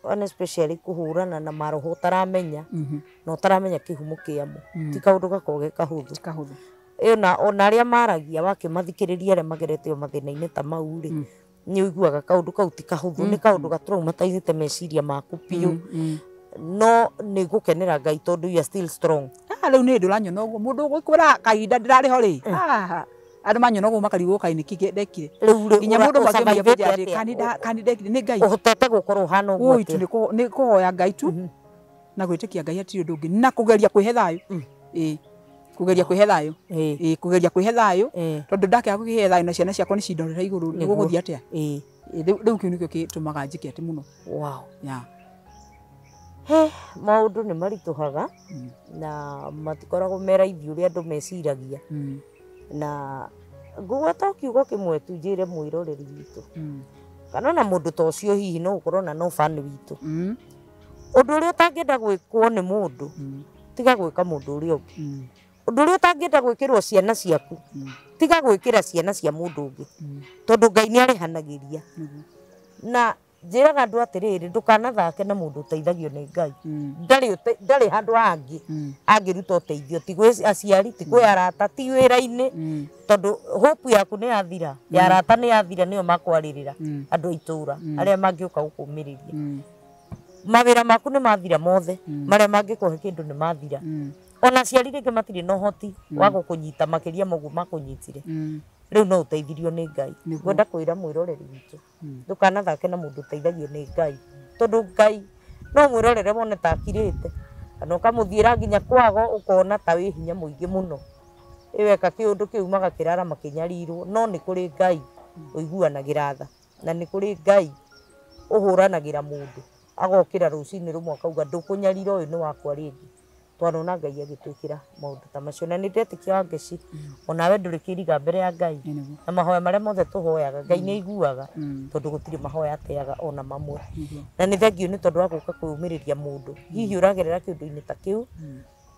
and especially kũhũrana na maroho ũtaramenya na ũtaramenya kĩhumo kĩamo ti kaũndũ gakoragwo ge kahũthũ. Ti kahũthũ. Ĩyo na ona arĩa maragia wakĩmathikĩrĩria arĩa magerete o mathĩna-inĩ ta mau rĩ, nĩ ũiguaga kaũndũ kau ti kahũthũ, nĩ kaũndũ gatraumatizĩte meciria maku biũ. No nĩ ngũkenera Ngai tondũ you are still strong. Rĩu nĩ ndũranyona ũguo mũndũ ũgũkwĩra kahinda ndĩrarĩ ho rĩ, andũ manyona ũguo makarigwo kaĩ nĩkĩ ndekire. Rĩu rĩ, Nginya mũndũ ũmwe akĩambia ũsurvivĩte kũnjĩra atĩ atĩa? kani ndekire nĩ Ngai. Ũhotete gũkorwo ũhana ũguo Ũi tu atĩa? nĩ kũhoya Ngai tu na gwĩtĩkia Ngai hatirĩ ũndũ ũngĩ na kũgeria kwĩhe thayũ. Ĩĩ. Kũgeria kwĩhe thayũ. Ĩĩ kũgeria kwĩhe thayũ tondũ ndakĩaga kwĩhe thayũ na ciana ciakwa nĩ cindorera igũrũ nĩ gũgũthiĩ atĩa? Ĩĩ. Rĩu kĩu nĩkĩo gĩtũmaga njĩke atĩ mũno. Wow. Yeah. He, maũndũ nĩ maritũhaga na matikoragwo me raithi ũrĩa andũ meciragia. Na ngũgweta o kiugo kĩmwe tu njĩre mwĩroreri witũ. Kana ona mũndũ ta ũcio hihi no ũkorwo na no fan witũ. Ũndũ ũrĩa ũtangĩenda gwĩkwo nĩ mũndũ, tiga gwĩka mũndũ ũrĩa ũngĩ. Ũndũ ũrĩa ũtangĩenda gwĩkĩrwo ciana ciaku, tiga gwĩkĩra ciana cia mũndũ ũngĩ. Tondũ Ngai nĩ arĩhanagĩria. Na njĩraga andũ atĩrĩrĩ, ndũkanathake na mũndũ ũteithagio nĩ Ngai. Ndarĩ handũ hangĩ angĩruta ũteithio, ti gwĩ aciari, ti kwĩ arata, ti wĩra-inĩ. Tondũ hope yaku nĩ yathira, ya arata nĩ yathira, nĩo makwarĩrĩra andũ a itũũra arĩa mangĩũka gũkũmĩrĩria. Mawĩra maku nĩ mathira mothe, marĩa mangĩkũhe kĩndũ nĩ mathira. Ona aciari rĩngĩ matirĩ na ũhoti wa gũkũnyita makĩria ma ũguo makũnyitire. Rĩu no ũteithirio nĩ Ngai. Ngwenda kwĩra mwĩroreri witũ, ndũkanathake na mũndũ ũteithagio nĩ Ngai. Tondũ Ngai no mwĩrorere wone ta akirĩte, kana ũkamũthiĩra nginya kwago ũkona ta wĩ hinya mũingĩ mũno. Ĩweka kĩũndũ kĩu magakĩrara makĩnyarirwo, no nĩ kũrĩ Ngai ũiguanagĩra tha, na nĩ kũrĩ Ngai ũhũranagĩra mũndũ agokĩra rũcinĩ rũmwe akauga ndũkũnyarira ũyũ nĩ wakwa rĩngĩ. Twanona Ngai agĩtwĩkĩra maũndũ ta macio, na nĩ ndetĩkia Wangeci onawe ndũrĩ kĩriga mbere ya Ngai, na mahoya marĩa mothe tũhoyaga Ngai nĩ aiguaga, tondũ gũtirĩ mahoya ateaga ona mamwe. Na nĩ thengiũ nĩ tondũ wa gũka kwĩyũmĩrĩria mũndũ hihi ũragerera kĩũndũ-inĩ ta kĩu,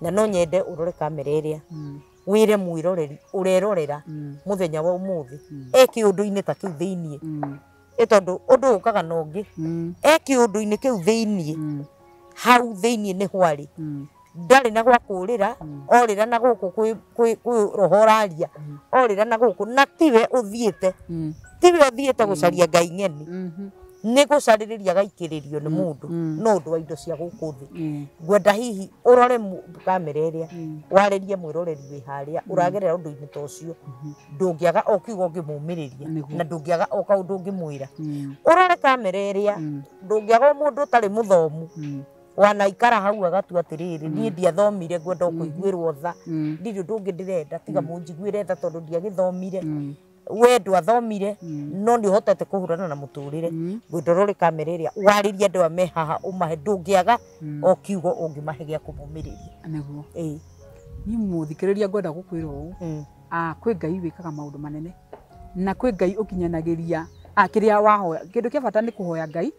na no nyende ũrore kamera ĩrĩa wĩre mwĩroreri ũrerorera mũthenya wa ũmũthĩ e kĩũndũ-inĩ ta kĩu thĩiniĩ, ĩ tondũ ũndũ ũkaga na ũngĩ, e kĩũndũ-inĩ kĩu thĩiniĩ, hau thĩiniĩ nĩho arĩ, ndarĩ na gwa kũrĩra, orĩra na gũkũ kwĩ roho ũraria, orĩra na gũkũ, na tiwe ũthiĩte, tiwe ũthiĩte gũcaria Ngai ng'eni, nĩ gũcarĩrĩria gaikĩrĩrio nĩ mũndũ no ũndũ wa indo cia gũkũ thĩ. Ngwenda hihi ũrore kamera ĩrĩa warĩrie mwĩroreri wĩ harĩa ũragerera ũndũ-inĩ ta ũcio, ndũngĩaga o kiugo ũngĩmũmĩrĩria, na ndũngĩaga o kaũndũ ũngĩmwĩra. Ũrore kamera ĩrĩa, ndũngĩaga o mũndũ ũtarĩ mũthomu wanaikara hau agatua atĩrĩrĩ, niĩ ndiathomire, ngwenda kũiguĩrwo tha, ndirĩ ũndũ ũngĩ ndĩrenda tiga mũnjiguĩre tha tondũ ndiagĩthomire. We ndwathomire no nĩ ũhotete kũhũrana na mũtũrĩre. Ngwenda ũrore kamera ĩrĩa warĩrie andũ aya me haha ũmahe, ndũngĩaga o kiugo ũngĩmahe gĩa kũmũmĩrĩria. Nĩguo niĩ mũthikĩrĩria ngwenda gũkwĩra ũũ, kwĩ Ngai wĩkaga maũndũ manene, na kwĩ Ngai ũkinyanagĩria kĩrĩa wahoya. Kĩndũ kĩa bata nĩ kũhoya Ngai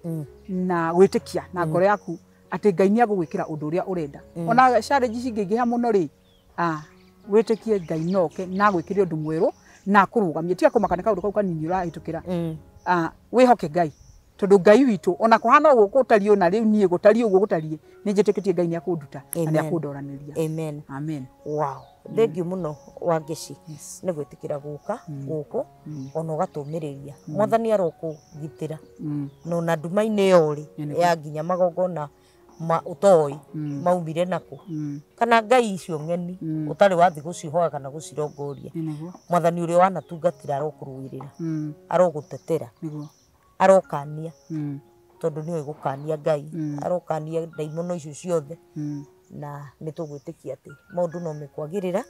na gwĩtĩkia na ngoro yaku atĩ Ngai nĩ agũgwĩkĩra ũndũ ũrĩa ũrenda. Ona challenge cingĩingĩha mũno rĩ, wĩtĩkie Ngai noke na agwĩkĩre ũndũ mwerũ na akũrũgamie. Tiga kũmaka nĩ kaũndũ kau kanini ũrahĩtũkĩra. Wĩhoke Ngai, tondũ Ngai witũ ona kũhana ũguo gũtariĩ ona rĩu niĩ gũtariĩ ũguo gũtariĩ, nĩ njĩtĩkĩtie Ngai nĩ akũnduta na nĩ akũndoranĩria. Amen. Amen. Wow, thengiũ mũno Wangeci nĩ gwĩtĩkĩra gũka gũkũ ona ũgatũmĩrĩria. Mwathani arokũgitĩra na ona nduma-inĩ ĩyo rĩ ya nginya magongona ma ũtoĩ maumire nakũ, kana Ngai icio ng'eni ũtarĩ wathiĩ gũcihoya kana gũcirongoria. Mwathani ũrĩa wanatungatĩra arokũrũĩrĩra, arogũtetera, arokania, tondũ nĩoĩ gũkania Ngai, arokania ndaimono icio ciothe, na nĩ tũgwĩtĩkia atĩ maũndũ no mekwagĩrĩra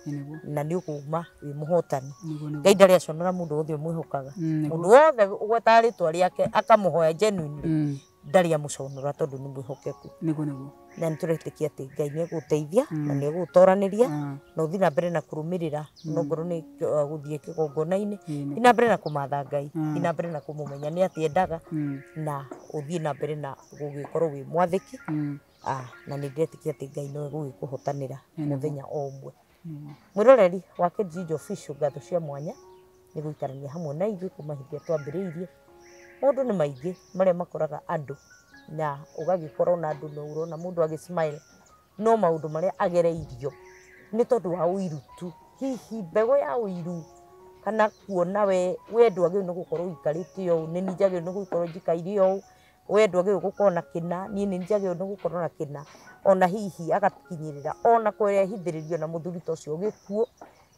na nĩ ũkuma wĩ mũhotani. Ngai ndarĩ aconora mũndũ wothe ũmwĩhokaga, mũndũ wothe ũgwetaga rĩtwa rĩake akamũhoya genuinely, ndarĩ amũconora tondũ nĩ mwĩhokeku. Nĩguo. Na nĩ tũretĩkia atĩ Ngai nĩ egũgũteithia na nĩ egũgũtoranĩria, na ũthiĩ na mbere na kũrũmĩrĩra, no ngorwo nĩ gũthiĩ kĩgongona-inĩ, thiĩ na mbere na kũmatha Ngai, thiĩ na mbere na kũmũmenya nĩ atĩ endaga, na ũthiĩ na mbere na gũgĩkorwo wĩ mwathĩki, na nĩ ndĩretĩkia atĩ Ngai no egũgĩkũhotanĩra mũthenya o ũmwe. Mwĩroreri wa Kijiji Official, ngatho cia mwanya nĩ gũikarania hamwe na ithuĩ kuma hĩndĩ ĩrĩa twambĩrĩirie. Maũndũ nĩ maingĩ marĩa makoraga andũ, na ũgagĩkora ona andũ no ũrona mũndũ agĩ smile, no maũndũ marĩa agereirio nĩ tondũ wa ũiru tu, hihi mbegũ ya ũiru, kana kuona we ndwagĩrĩirwo nĩ gũkorwo ũikarĩte ũũ, nĩ niĩ njagĩrĩirwo nĩ gũkorwo njikaire ũũ, we ndwagĩrĩirwo gũkorwo na kĩna, niĩ nĩ njagĩrĩirwo nĩ gũkorwo na kĩna, ona hihi agakinyĩrĩra ona kwĩrehithĩrĩrio na mũthuri ta ũcio gĩkuũ,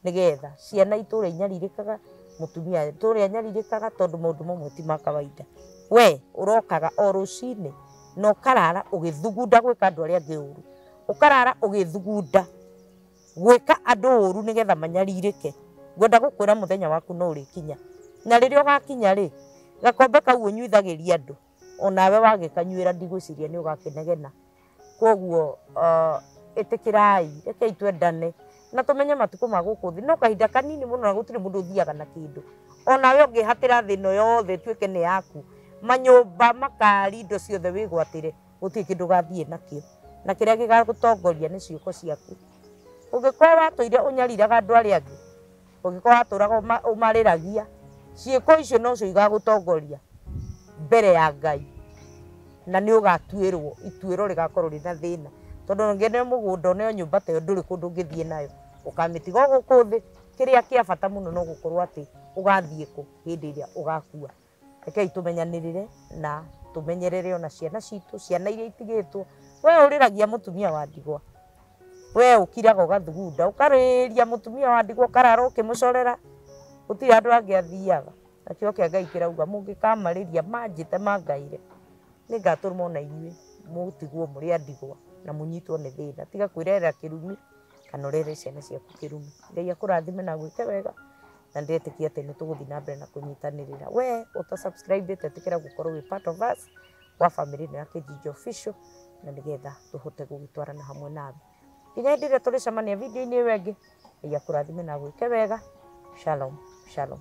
nĩgetha ciana itũre inyarirĩkaga, mũtumia itũre anyarirĩkaga, tondũ maũndũ mamwe ti ma kawaida. We ũrokaga o rũcinĩ na ũkarara ũgĩthugunda gwĩka andũ arĩa angĩ ũru, ũkarara ũgĩthugunda gwĩka andũ ũru nĩgetha manyarirĩke. Ngwenda gũkwĩra mũthenya waku no ũrĩkinya, na rĩrĩa ũgakinya rĩ, gakombe kau ũnyuithagĩria andũ onawe wagĩkanyuĩra, ndigwĩciria nĩ ũgakĩnegena. Koguo ĩtĩkĩrai, rekei twendane na tũmenye matukũ ma gũkũ thĩ no kahinda kanini mũno, na gũtirĩ mũndũ ũthiaga na kĩndũ. Onawe ũngĩhatĩra thĩ ĩno yothe ĩtuĩke nĩ yaku, manyũmba, makari, indo ciothe wĩgwatĩre, gũtirĩ kĩndũ ũgathiĩ nakĩo, na kĩrĩa gĩgagũtongoria nĩ ciĩko ciaku. Ũngĩkorwo watũire ũnyariraga andũ arĩa angĩ, ũngĩkorwo watũraga ũmarĩragia, ciĩko icio nocio igagũtongoria mbere ya Ngai, na nĩ ũgatuĩrwo, ituĩro rĩgakorwo rĩna thĩna, tondũ ũngĩone mũgũnda ũneo nyũmba ta ĩyo ndũrĩ kũndũ ũngĩthiĩ nayo, ũkamĩtiga o gũkũ thĩ. Kĩrĩa kĩa bata mũno no gũkorwo atĩ ũgathiĩ kũ hĩndĩ ĩrĩa ũgakua. Rekei tũmenyanĩrĩre na tũmenyerere ona ciana citũ, ciana iria itigĩtwo. We ũrĩragia mũtumia wa ndigwa, we ũkiraga ũgathugunda, ũkarĩria mũtumia wa ndigwa, ũkarara ũkĩmũcorera, gũtirĩ andũ angĩ athiaga. Nakĩo kĩa Ngai kĩrauga mũngĩkamarĩria manjĩte mangaire, nĩngatũma ona inyuĩ mũtigwo mũrĩ a ndigwa na mũnyitwo nĩ thĩna. Tiga kwĩrehera kĩrumi Kana ũrehere ciana ciaku kĩrumi. Ngai akũrathime na agwĩke wega, na ndĩretĩkia atĩ nĩ tũgũthiĩ na mbere na kũnyitanĩrĩra. We ũta subscribe ĩte, ĩtĩkĩra gũkorwo wĩ part of us wa family ĩno ya Kijiji Official, na nĩgetha tũhote gũgĩtwarana hamwe nawe nginya hĩndĩ ĩrĩa tũrĩcemania video-inĩ ĩyo ĩngĩ. Ngai akũrathime na agwĩke wega. Shalom, shalom.